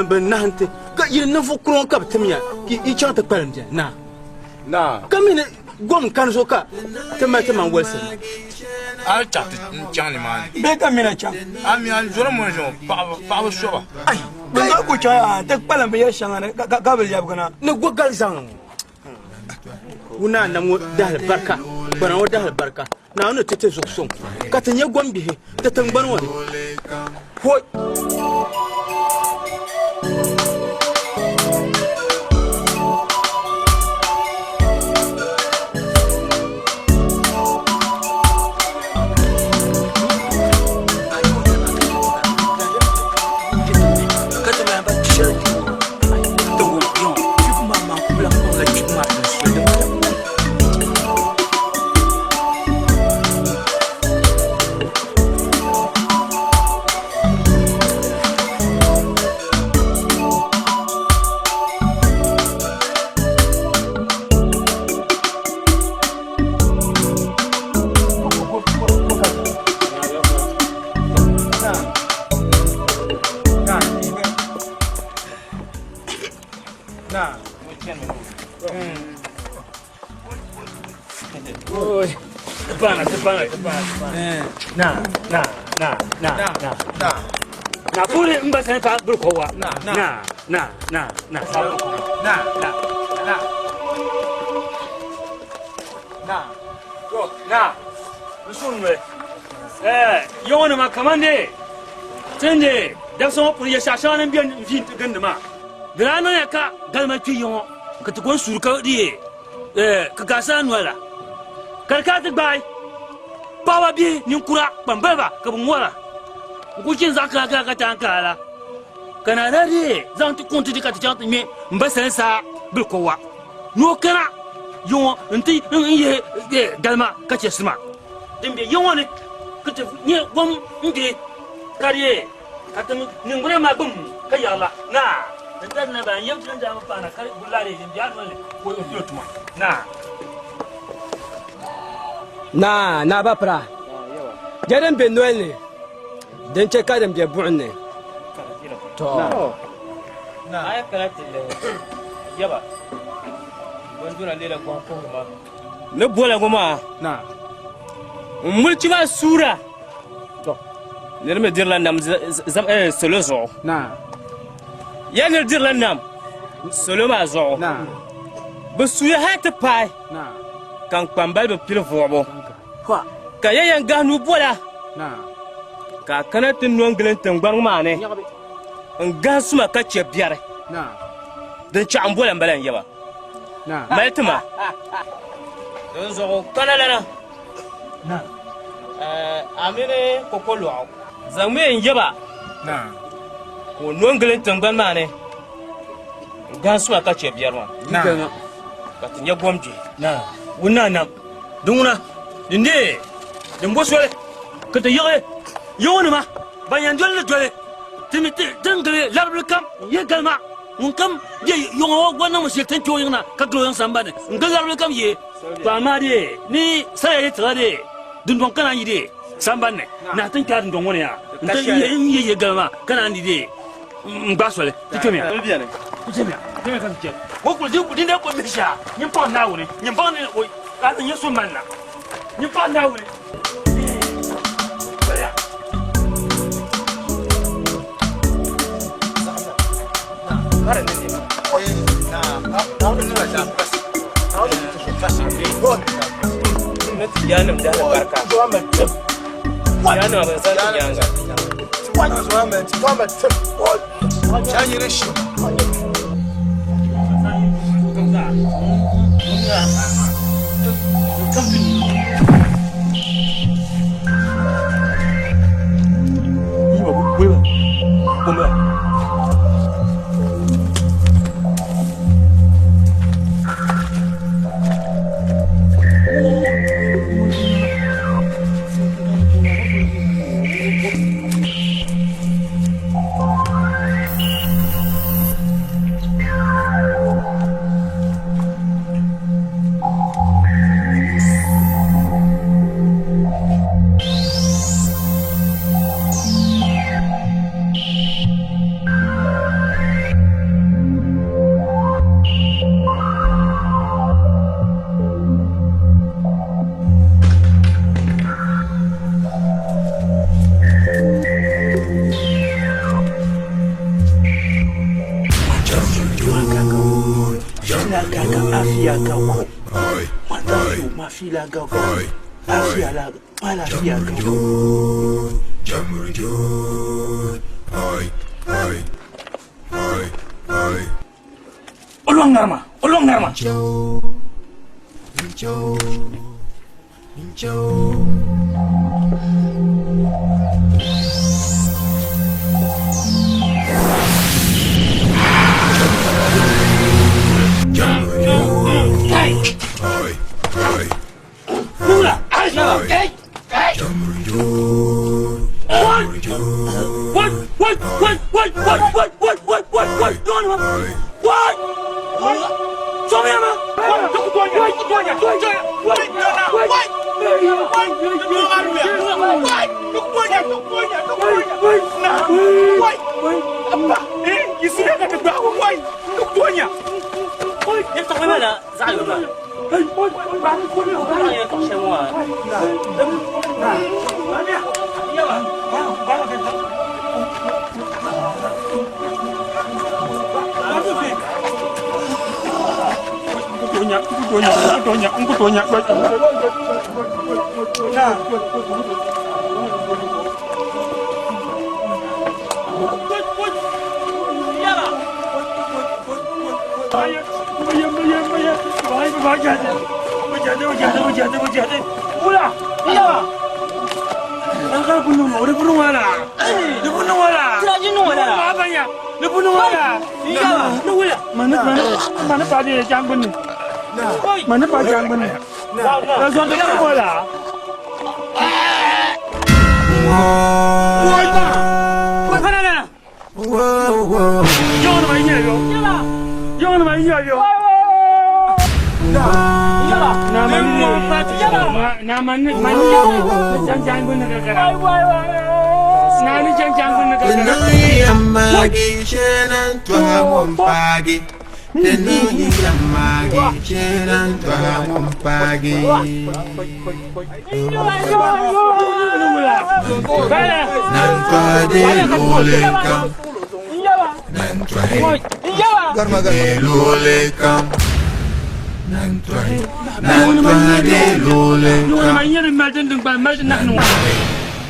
bi nahim ti ka yili ninvuɣ kuriŋ ka bi timya ka yi chaŋ ti kpalim bɛ na ka mi ni gom kani zuɣu ka ti mali ti maŋ wolisi na. A chaɣ ti n-chaŋ nimaani. Bee ka mina chaŋ? A mi a zɔri mɔni zuɣu paɣaba soba. Ai, bɛ daa ku chaŋ yaa ti kpalim binyɛr shɛŋa ni ka bi lɛbigina. Ni go gali zaŋ ŋɔ. Wuna nam ŋɔ dahali barika, gbana ŋɔ dahali barika. Naawuni ni ti ti zuɣu suŋ ka ti nya gombihi ti tiŋgbani ŋɔ ni. Hoi! Na na na na na na na puri mba sani pa bul ko wa na na na na na na na na na to na nsunwe eh yoni ma kamande tende da so puri ya shasha nan biyan vi gandi ma dira nan ya ka galma ki yon ka ti gon suru ka di eh ka gasa nwala kar ka ti bai paɣaba bihi ninkura kpambaliba ka bi ŋɔra n ku chɛ n zaɣ kara kara ka taan kaala ka naa daa dee zaŋ ti kuŋ ti di ka ti chaŋ ti ŋmɛ n ba sani saa bili kowa ni o kana yiŋɔ n ti n yihi galima ka chɛ sima din be yiŋɔ ni ka ti nyɛ gom n be ka dee ka ti niŋgbuna maa gbum ka yaɣila naa din dari na ban yɛm ti ni daa mi paana ka gulila dee din be a noli ni ka o pili tuma naa Naa, Naa Bapira, je din be noli ni, din che ka din be buɣim ni. Tɔ! A yi kana ti lihi yaba, binduna leela gɔŋ puhiri ma. Ni bola ŋɔ maa, n mulchi maa suura, nir mi dirila nam salo zuɣu. Ya nir dirila nam salo maa zuɣu. Bɛ suuya hal ti paai. Ka n kpambaliba pili vuɣibu, ka ya yɛn gahi nuu bola. Ka a kana ti no n-gili n tiŋgbani maa ni n-gahi suma ka chɛ biɛri. Din chaɣ m boli m-bala n-yaba. Mali ti ma. Dinzuɣu kana lana, a mini kokolɔɣu zaŋmi n yaba ka o no n-gili n tiŋgbani maa ni n-gahi suma ka chɛ biɛri maa, ka ti nya gom duhi. Wun naa nam, di ŋuna, din deei din bo soli ka ti yiɣi yiŋɔnima ban yɛn doli ni doli ti mi ti ni gili laribili kam n-yihi galima. Ŋunkam be yiŋɔ ŋɔ gba niŋmi shili ti ni kpe o yiŋ na ka gili o yiŋ sambani n-gili laribili kam yihi. To amaa dee ni saya yi tiɣa dee dundɔŋ ka naan yi dee sambani ni nahi ti ni kpe a dundɔŋ ŋɔ ni yaa nti yihi yihi galima maa ka naan di dee n-gbaai soli ti kpɛmiya. Ti kpɛmiya. Kpɛmiya ka ti chɛ. O kuli di din dee kuli mihi shɛha nyin paɣi Naawuni nyin baŋ ni o a ni nyɛ so mali na nyin paɣi Naawuni.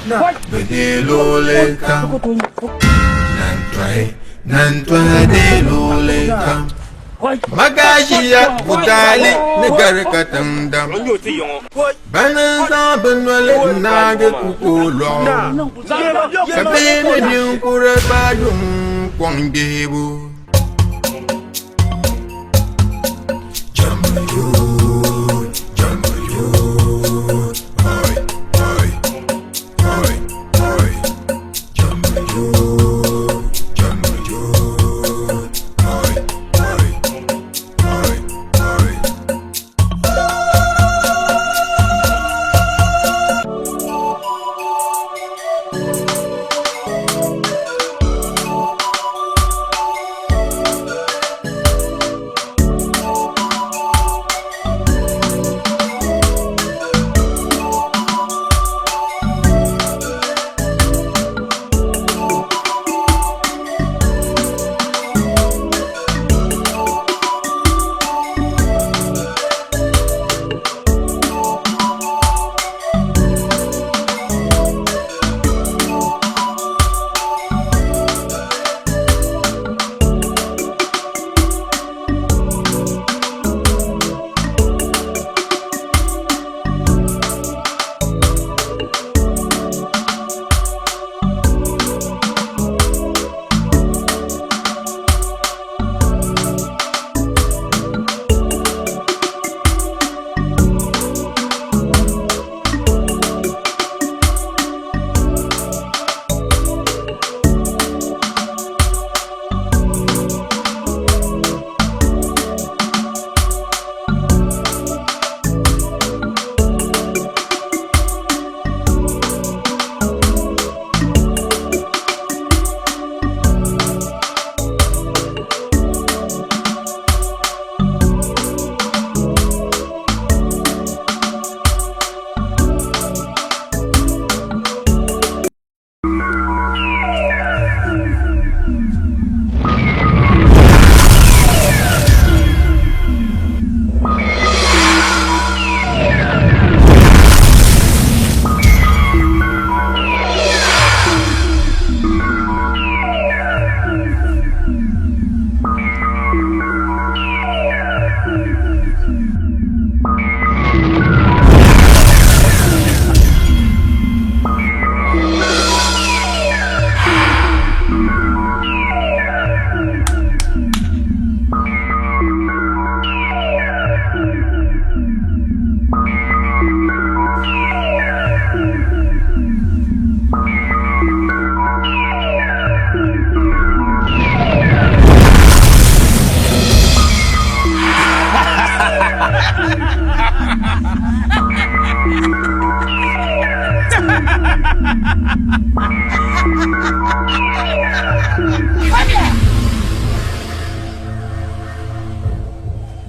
Bɛ deei luɣili kam. Nantɔhi, nantɔhi deei luɣili kam. Magaʒiya Budali ni gari ka tiŋdam. Bani n-zaŋ bɛ noli n-naagi kukoolɔɣu, ka bihi ni ninkura gbaai yuŋ kɔŋ gbihibu.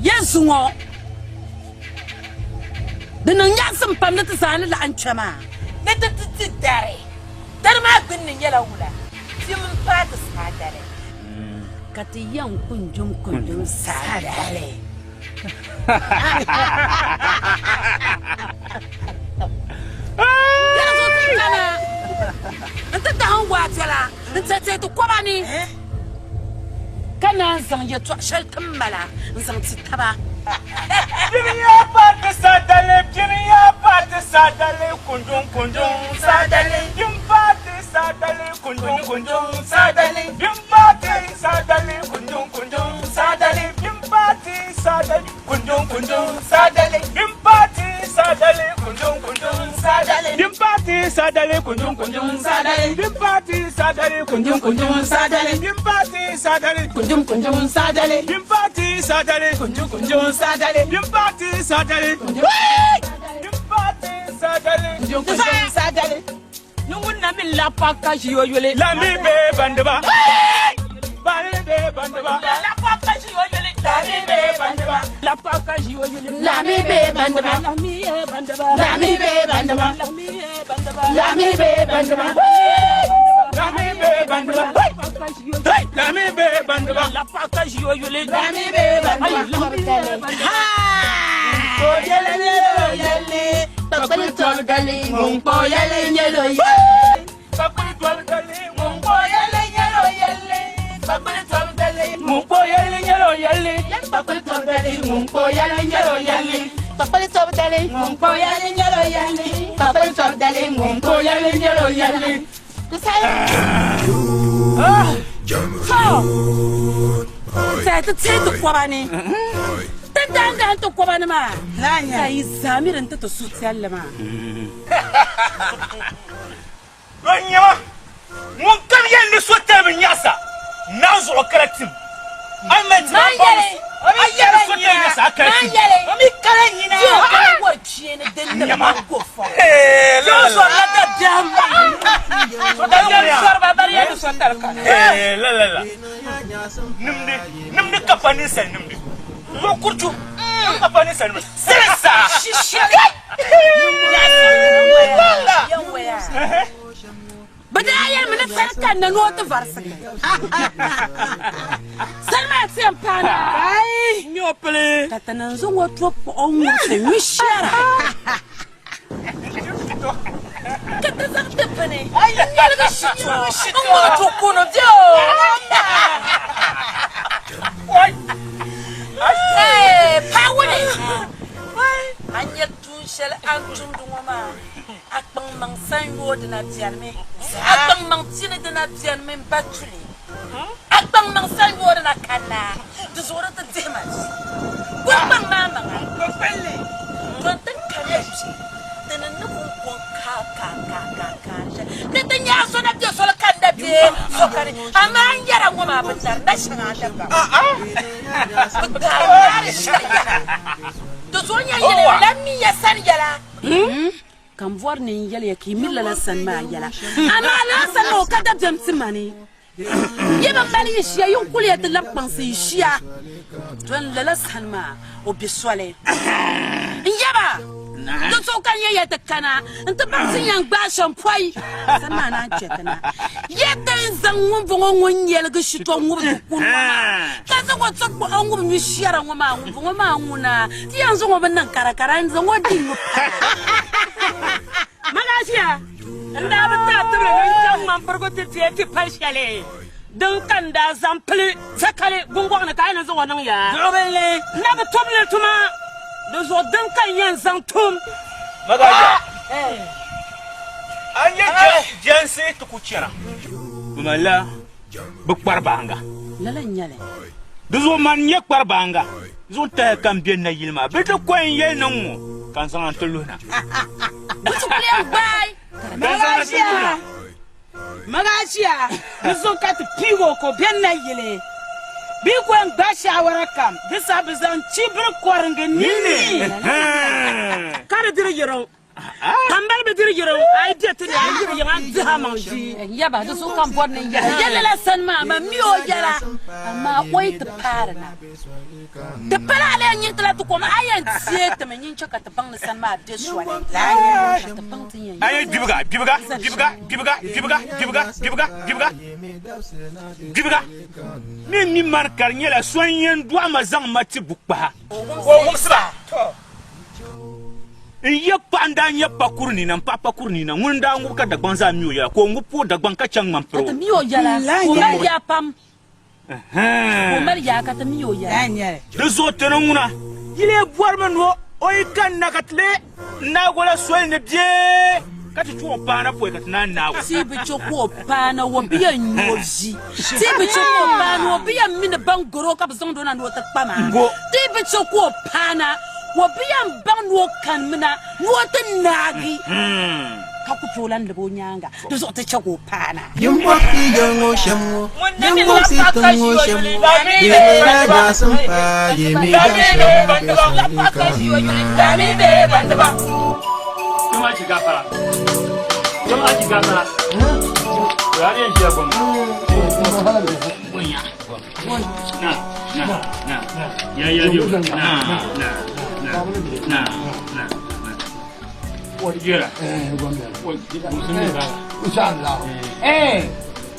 Yesu ŋɔ di niŋ nyaɣisim pam ni ti zaa ni laɣim kpe maa ni ti ti ti dari. Dari maa gbunni nyɛla wula? Tim m-paai ti saa dali ka ti yɛn kundum kundum saa dali. N-ti dahim waatɛla n-tɛtɛ ti kɔba ni ka naan zaŋ yɛtɔɣ shɛli ti mala n-zaŋ ti taba. Duniya paati sadali, duniya paati sadali, kundun kundun sadali, din paati sadali, kundun kundun sadali, din paati sadali, kundun kundun sadali, din paati sadali, kundun kundun sadali, din paati sadali, kundun kundun sadali, din paati sadali, kundun kundun sadali, din paati sadali, kundun kundun sadali, din paati sadali, kundun kundun sadali, din paati sadali, kundun kundun sadali, din paati sadali, din paati sadali, kundun kundun sadali. Ni ŋun na mi la pa ka ʒi o yuli. Lami be bandiba. Bani be bandiba. La pa ka ʒi o yuli. Lami be bandiba. La pa ka ʒi o yuli. Lami be bandiba. Lami ye bandiba. Lami be bandiba. Lami ye bandiba. Lami be bandiba. Lami be bandiba. Lami be bandiba. La pa ka ʒi o yuli. Lami be bandiba. Lami ye bandiba. O yɛli nyɛla o yɛli, kpakpali tɔli gali, ŋun kpa o yɛli nyɛla o yɛli. yɛlli. Kpakpali tɔbu dali ŋun kpa o yɛlli nyɛla o yɛlli. Kpakpali tɔbu dali ŋun kpa o yɛlli nyɛla o yɛlli. Kpakpali tɔbu dali ŋun kpa o yɛlli nyɛla o yɛlli. Ti ti tihi ti kɔba ni ti daandahi ti kɔba ni maa ka yi zaa mi din ti ti suhupiɛlli maa. Dɔ nyɛma ŋun kam yɛli ni so tali bi nyaɣisa naɣ zuɣu kala tim. A ni mali tim a baŋ a yɛli so tali nyaɣisa a kala tim. Nyɛma. La la la. Nimdi nimdi ka pa ninsal nimdi. Yo kurchu ka pa ninsal nimdi. Sirisa. Bɛ daa yɛlimi ni sani kanna ni o ti varisigi. Sani maa ti yɛn paana. Ka ti niŋ zaŋ o to kpuɣi o ŋubi ti nyu shɛra. Ka ti zaŋ ti bini n-nyɛligi shitɔɣu n-ŋubi ti kunu bɛ o. Paawuni! A nya tuun shɛli a ni tumdi ŋɔ maa, a kpaŋmaŋ sanyoo dina benimi, a kpaŋmaŋ pini dina benimi m-ba tuli, a kpaŋmaŋ sanyoo dina kanna, di zuɣu di ti dihi ma vi. Kuli kpaŋ maa maŋa, to n-ti kana kpe ti ni ni pun ko n-kaai kaai kaai kaai kaai shɛli ni ti nya a so na be soli kanna bee so kani, amaa n yɛra ŋɔ maa bi dari na shɛŋa dabam. Bɛ gbaari naari shɛli yɛla. Di zuɣu nyɛ yɛli la mi ya sani yɛla. Ka m bɔri ni n yɛli ya ka yi mi lala sani maa yɛla. Amaa lala sani maa o ka dabiɛm ti ma ni yi bi mali yi shia, yi ni kuli ya ti labi kpaŋsi yi shia. Dɔni lala sani maa o be soli. N yaba! Di zuɣu ka n yɛn ya ti kana nti baŋ ti ni yɛn gbaai shɛm pɔi sani maa naan chɛ ti na. Yi ti n zaŋ ŋumbɔŋɔ ŋun yɛligi shitɔŋ ŋubi ti kuni ŋɔ maa, ka zaŋ o ti kpuɣi o ŋubi nyu shɛra ŋɔ maa, ŋumbɔŋɔ maa ŋuna ti yɛn zaŋ o bi niŋ karakara n-zaŋ o di nyu pala. Magaʒia, n daa bi ti a tibili ni n chaŋ ŋmampirigu ti deei ti pali shɛli din ka n daa zaŋ pili sakali gungɔŋ ni ka a ni zaŋ o niŋ ya. Duɣubilli, n na bi tum li tuma, di zuɣu din ka n yɛn zaŋ tum. Magaja, a nya jɛnsi ti ku chana, bɛ malila bɛ kpari baaŋa. Lala n-nyɛ li. Di zuɣu man n-nyɛ kpari baaŋa zuɣu tahi ka m be nayili maa. Bɛ ti ko n yɛli niŋ ŋɔ ka n zaŋ a nti luhi na. Bɛ ti kuli yɛn gbaai. Ka n zaŋ a ti luhi na. Magaʒia, di zuɣu ka ti piig o ka o be nayili. Bɛ yi ku yɛn gbaai shaawara kam, di saha bɛ zaŋ chi biri kɔringi ninni ka di diri yiriŋ. Kambali bi diri yiriŋ, a yi be ti ni, a yi yiri yiŋa n-dihi a maŋ ʒii. Yaba, di zuɣu ka m bɔri ni n yɛli ya lala sani maa, man mi o yɛla, amaa o yi ti paari na. Di pala a lee nyiri ti la ti kom, a yɛn teei ti mi nyin chɛ ka ti baŋ ni sani maa be soli ka ti baŋ ti ni yɛn A yɛn gbibiga, gbibiga, gbibiga, gbibiga, gbibiga, gbibiga, gbibiga, gbibiga, gbibiga. Ni mi mani ka di nyɛla so n-yɛn dɔɣi ma zaŋ ma ti bukpaha. Ka o wumsi ba. N ya paɣa n-daa nyɛ pakuri nina, m paɣa pakuri nina, ŋuni n-daa ŋubi ka Dagbaŋ zaa mi o yɛla, ka o ŋubi pooi Dagbaŋ ka chaŋ ŋmani piri o. Ka ti mi o yɛla, ka o mali yaa pam. Ka o mali yaa ka ti mi o yɛla. Di zuɣu ti ni ŋuna yi lee bɔrimi ni o yi kanna ka ti lee naag o la soli ni bee ka ti chɛ o paana pɔi ka ti naan naag o. Ti bi chɛ ka o paana o bi yɛn nyu o vi. Ti bi chɛ ka o paana o bi yɛn mi ni ban gari o ka bɛ zaŋdi o na ni o ti kpa maa. Ti bi chɛ ka o paana o bi yɛn baŋ ni o kanimina ni o ti naagi ka ku tooi lan lab o nyaaŋa. Di zuɣu ti chɛ ka o paana. Yiŋbɔbisi ya ŋɔ shɛm ŋɔ, yiŋbɔbisi tiŋ ŋɔ shɛm ŋɔ, yi mi la nyaɣisim paa, yi mi da shɛm bɛ soli kam na.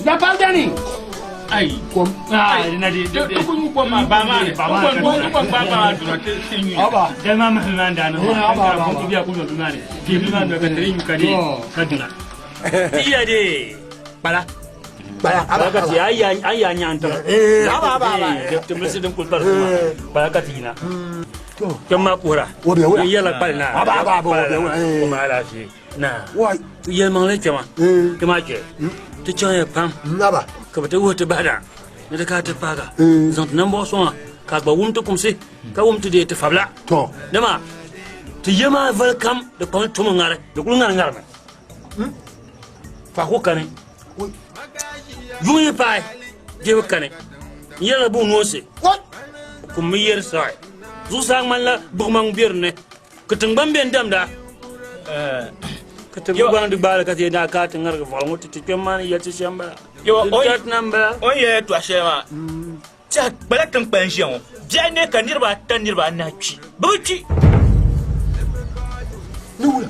Jafardani. Ai, kom. Ai, na di. Duk kun ko ma ba ma ne. Ko ko ba ba dura te sinyu. Aba. Da ma ma ma da na. Aba, aba. Ko biya ku do ma ne. Di ma na ka tiri ka di ka duna. Tiya de. Bala. Kpala Kpala ka ti a yaa nyaŋ tiŋa. Eh, aba aba aba. Ti milisi din kuli pari maa. Kpala ka ti yina. Kpɛm maa kuhira. O bɛ wula. N yɛla kpali naa. Aba aba aba o bɛ wula. O ma alaafee. Naa. Yɛlimaŋli kpɛma. Ti maa kpɛ. Ti chaŋ ya pam. Aba. Ka bi ti wuhi ti bahina. Ni ti kana ti paaga. Zaŋ ti nambɔɣu sɔŋa. Ka a gba wum ti kumsi. Ka wum ti deei ti fabila. Dama ti ya maa vali kam di kpami tumi ŋari. Di kuli ŋari ŋarimi. Faako kani. Yuŋ yi paai dibu kani. N yɛrila buŋ noonsi. Kum mi yɛri saɣi. Zuɣusaa ŋmanila gbuɣima ŋ-be di ni. Ka tiŋgbani be n-damda. Ka ti bi gbaŋ di gbaali ka ti yɛn daa kaai ti ŋarigi vɔɣili ŋɔ ti ti kpɛm maa ni yɛli ti shɛm bala. Di tariti na m-bala. O ni yɛli yɛltɔɣa shɛli maa, tɛha kpala tiŋkpali n-ʒiya ŋɔ. Biɛhi ne ka niriba ata niriba anahi kpi. Bɛ bi kpi. Ni wula?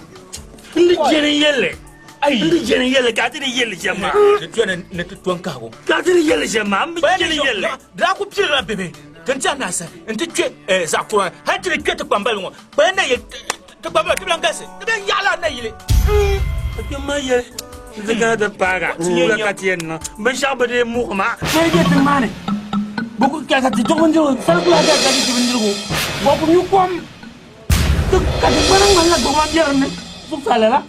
N di jɛni n yɛlli. N di jɛni n yɛlli ka a ti di yɛlli shɛm maa. Di tuya ni ti to n-kahigu. Ka a ti di yɛlli shɛm maa, m bi jɛni n yɛlli. Daa ku piɛlila bibi ti n-tɛhi naasa nti kpe zaɣ kura hal ti di kpe ti kpambaliba ŋɔ kpala nayili ti kpambaliba ti bi lan galisi ti bɛn yaɣila nayili. Ka kpɛm maa yɛli, N ti kana ti paag a, wula ka ti yɛn niŋ? Binshɛɣu bi dii muɣi ma. Bɛ yi be tiŋ maa ni, bɛ ku ka ti duɣi bindirigu, sal ku lahi ka ti di bindirigu, bɛ ku nyu kom, ka ti gbana ŋmanila gbuɣima be di ni zuɣusaa lala.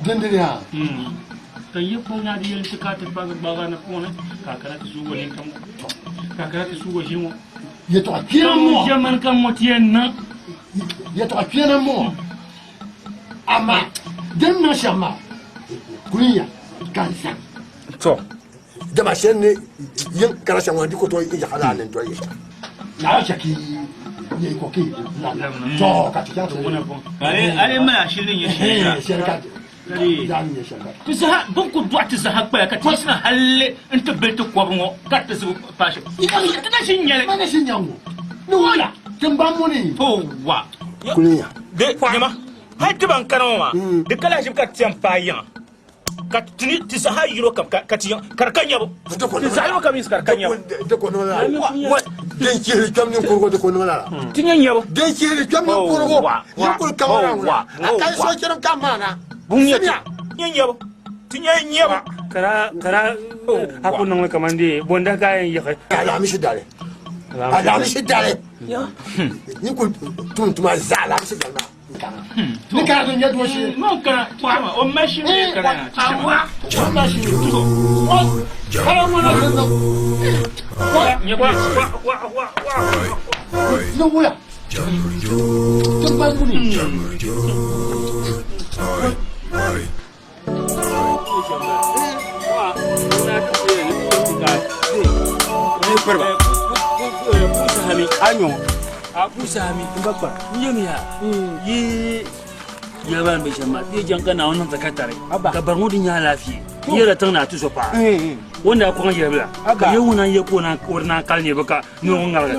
Dindini yaa. Ka yi kpuɣi nya di yɛli ti ka ti paagi gbaag a ni puuni, ka a kana ti suug o ninkam ŋɔ, ka a kana ti suug o ʒili ŋɔ. Yɛtɔɣa kpeena m-bɔŋɔ. Ʒiɛmani kam ŋɔ ti yɛn niŋ. Yɛtɔɣa kpeena m-bɔŋɔ. Amaa di ni niŋ shɛm maa, kuli ya ka n zaŋ. Tɔ! Dama shɛli ni yin kara shɛm ŋɔ di ku tooi yaɣi laa ni n-doli ya. Lala chɛ ka yi ko ka yi lamna. Tɔ! Ka ti chaŋ ti A lee mali ashili ni nyɛ shɛli zaa. Shɛli ka zaa ni nyɛ shɛli ka. Ti zaha, bɛ ni ku dɔɣi ti zaha kpaya ka ti yiɣisina halli nti bili ti kɔbiri ŋɔ ka ti zibi paai shɛm. Ti na ʒi n-nya li. Ma na ʒi n-nya ŋɔ. Ni wula? Tiŋgbani ŋɔ ni. Wa! Kuli ya. Di, nyama, hali ti ban kana ŋɔ maa, di ka lahiʒibu ka ti yɛn paai yiŋa. Ka ti ni ti zaha yino kam ka ti yiŋ ka di ka nyabu. Ti zaha yino kam yiŋsi ka di ka nyabu. Di ko niŋ lala. Din chihiri kpɛm ninkurugu di ko niŋ lala. Ti nya nyabu. Din chihiri kpɛm ninkurugu yi kuli kamara ŋuna. A ka so chirim kam maa na. Simiya. Nya nyabu. Ti nya nyabu. Kara kara a ku niŋli kaman di bonda ka yɛn yiɣi. Alaamisi dali. Alaamisi dali. Ni kuli tum tuma zaa alaamisi dali maa. Ni kana ti nya dooshee. Man kana chama o mashi ne kana ya chama. O mashi ne. Kala ŋɔ na ti niŋ. Wa wa wa wa. Ni wula. Tiŋgbani muni. Yɛliba ni bɛ shɛm maa ti yi jaŋ ka Naawuni niŋ ti ka tari ka bari ŋɔ di nya alaafee n yɛrila tiŋ naa tuzo paɣa o ni daa kɔŋ yɛlibila ka yɛ ŋuna n-yɛ ka o di naan kali niriba ka noo ŋɔ ŋarigi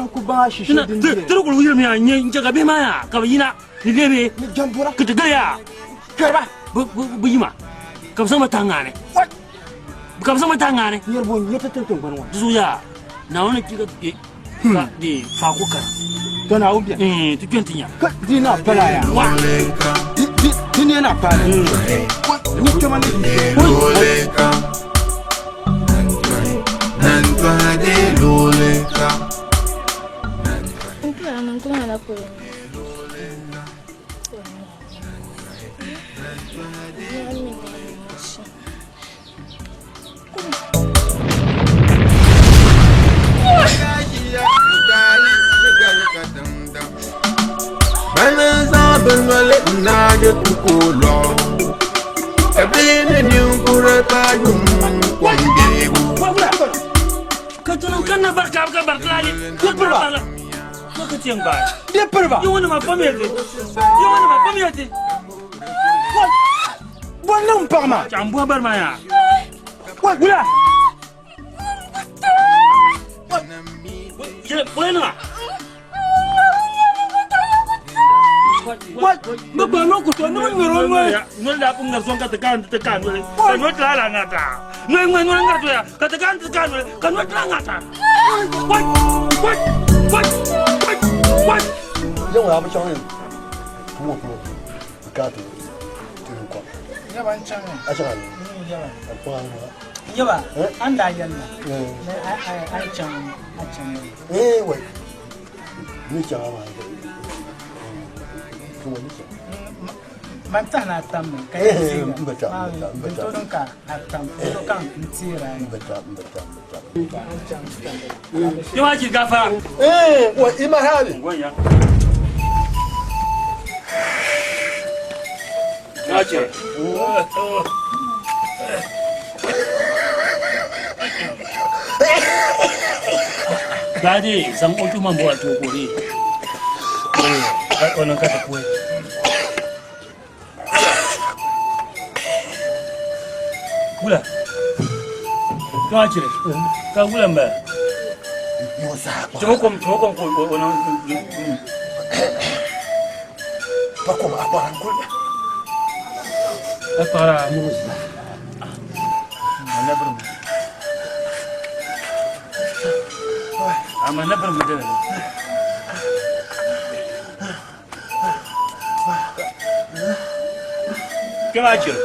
ti di kuli yirimi yaa n-nyɛ n-chɛ ka bihi maa yaa ka bɛ yina ni bɛ bee ka ti gili yaa bɛ yima ka bɛ zaŋ ba tahi ŋaani ka bɛ zaŋ ba tahi ŋaani di zuɣu yaa Naawuni ni ka ka di faako kara to Naawuni bɛ ti kpɛn ti nya di na pala ya wa di di di ne na pala ni kama ni Bani zaŋ bɛ noli n-naagi kukuulɔɣu, ka bihi ni ninkura paai yuŋ kom beebu. Ka tuni kanna barika ka barikilali ka piriba ka ti yɛn gbaai di piriba yi ŋɔ nima pamiya ti yi ŋɔ nima pamiya ti bɔ niŋ paɣa maa chaŋ buhi bari maa yaa wula wula nima Bɛ gba no ku to ni bɛ ŋmɛri o noli. Noli daa pun ŋari sɔŋ ka ti kaan ti kaan noli. Ka noli ti lahi ŋarita. Noli ŋmɛ noli ŋari toya ka ti kaan ti kaan noli ka noli ti lahi ŋarita. Wai! Wai! Wai! Wai! Wai! Yɛn ŋɔ a bi chaŋ polo polo ka ti ti kɔ. Yaba n chaŋ. A chaŋ a ni. A kpɔŋ a ni. Nyaba, an daa yɛli la ni a yi chaŋ a chaŋ. Eh, wai. Ni chaŋ maa. Ni chaŋ. Man tahi ni a tam mi ka yɛn teega. N bi tam, n bi tam, n bi tam. Din to ka a tam, din to ka n teera. N bi tam, n bi tam, n bi tam. Yawa ji gafara. Eh, wa ima hali. Na ce. Gade zaŋ o tuuma m-bɔra ti o ka o deei. O niŋ ka ti puhi. Wula. Ka chiri. Ka wula m-bala. Timo kom timo kom ko o niŋ. Pa kom a kpara n-kuli. A kpara. Ama na bari mu dala. Kpɛma chiri.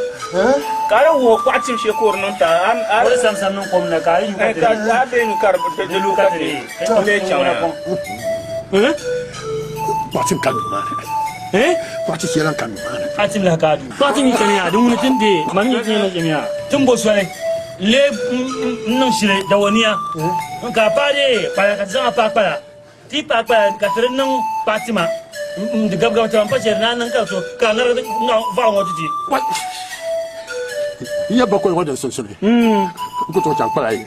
Ka di wuhi kɔɣu tim shee ka o di niŋ ta. O di sam sam niŋ kom na ka a yi nyu ka ti Ka a bee nyu ka di lu ka ti lee chaŋ ya. Kɔɣu tim ka duu maa ni. Kɔɣu ti shee lan ka duu maa ni. A tim lahi ka a duu. Kɔɣu tim yi kani yaa din ŋuni tin deei man yi ti yɛn yaa. Tin bo soli lee n niŋ shili dawaniya ka a paai dee kpala ka ti zaŋ a paai kpala. Ti yi paai kpala ka ti di niŋ kpaɣu tima n di gabigabi taba m pa chɛ di naan niŋ ka so ka a ŋarigi vaɣu ŋɔ ti ti. N yɛ bakɔi ŋɔ din sunsuuni n ku tooi chaŋ kpala yi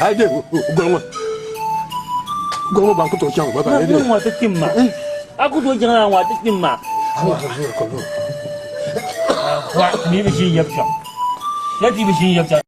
hali dee goli ŋɔ goli ŋɔ gba n ku tooi chaŋ gba Ŋɔ ŋɔ ti kpim ma a ku tooi chaŋ lala ŋɔ a ti kpim ma. Mi bi ʒi n yab chaŋ na ti bi ʒi n yab chaŋ.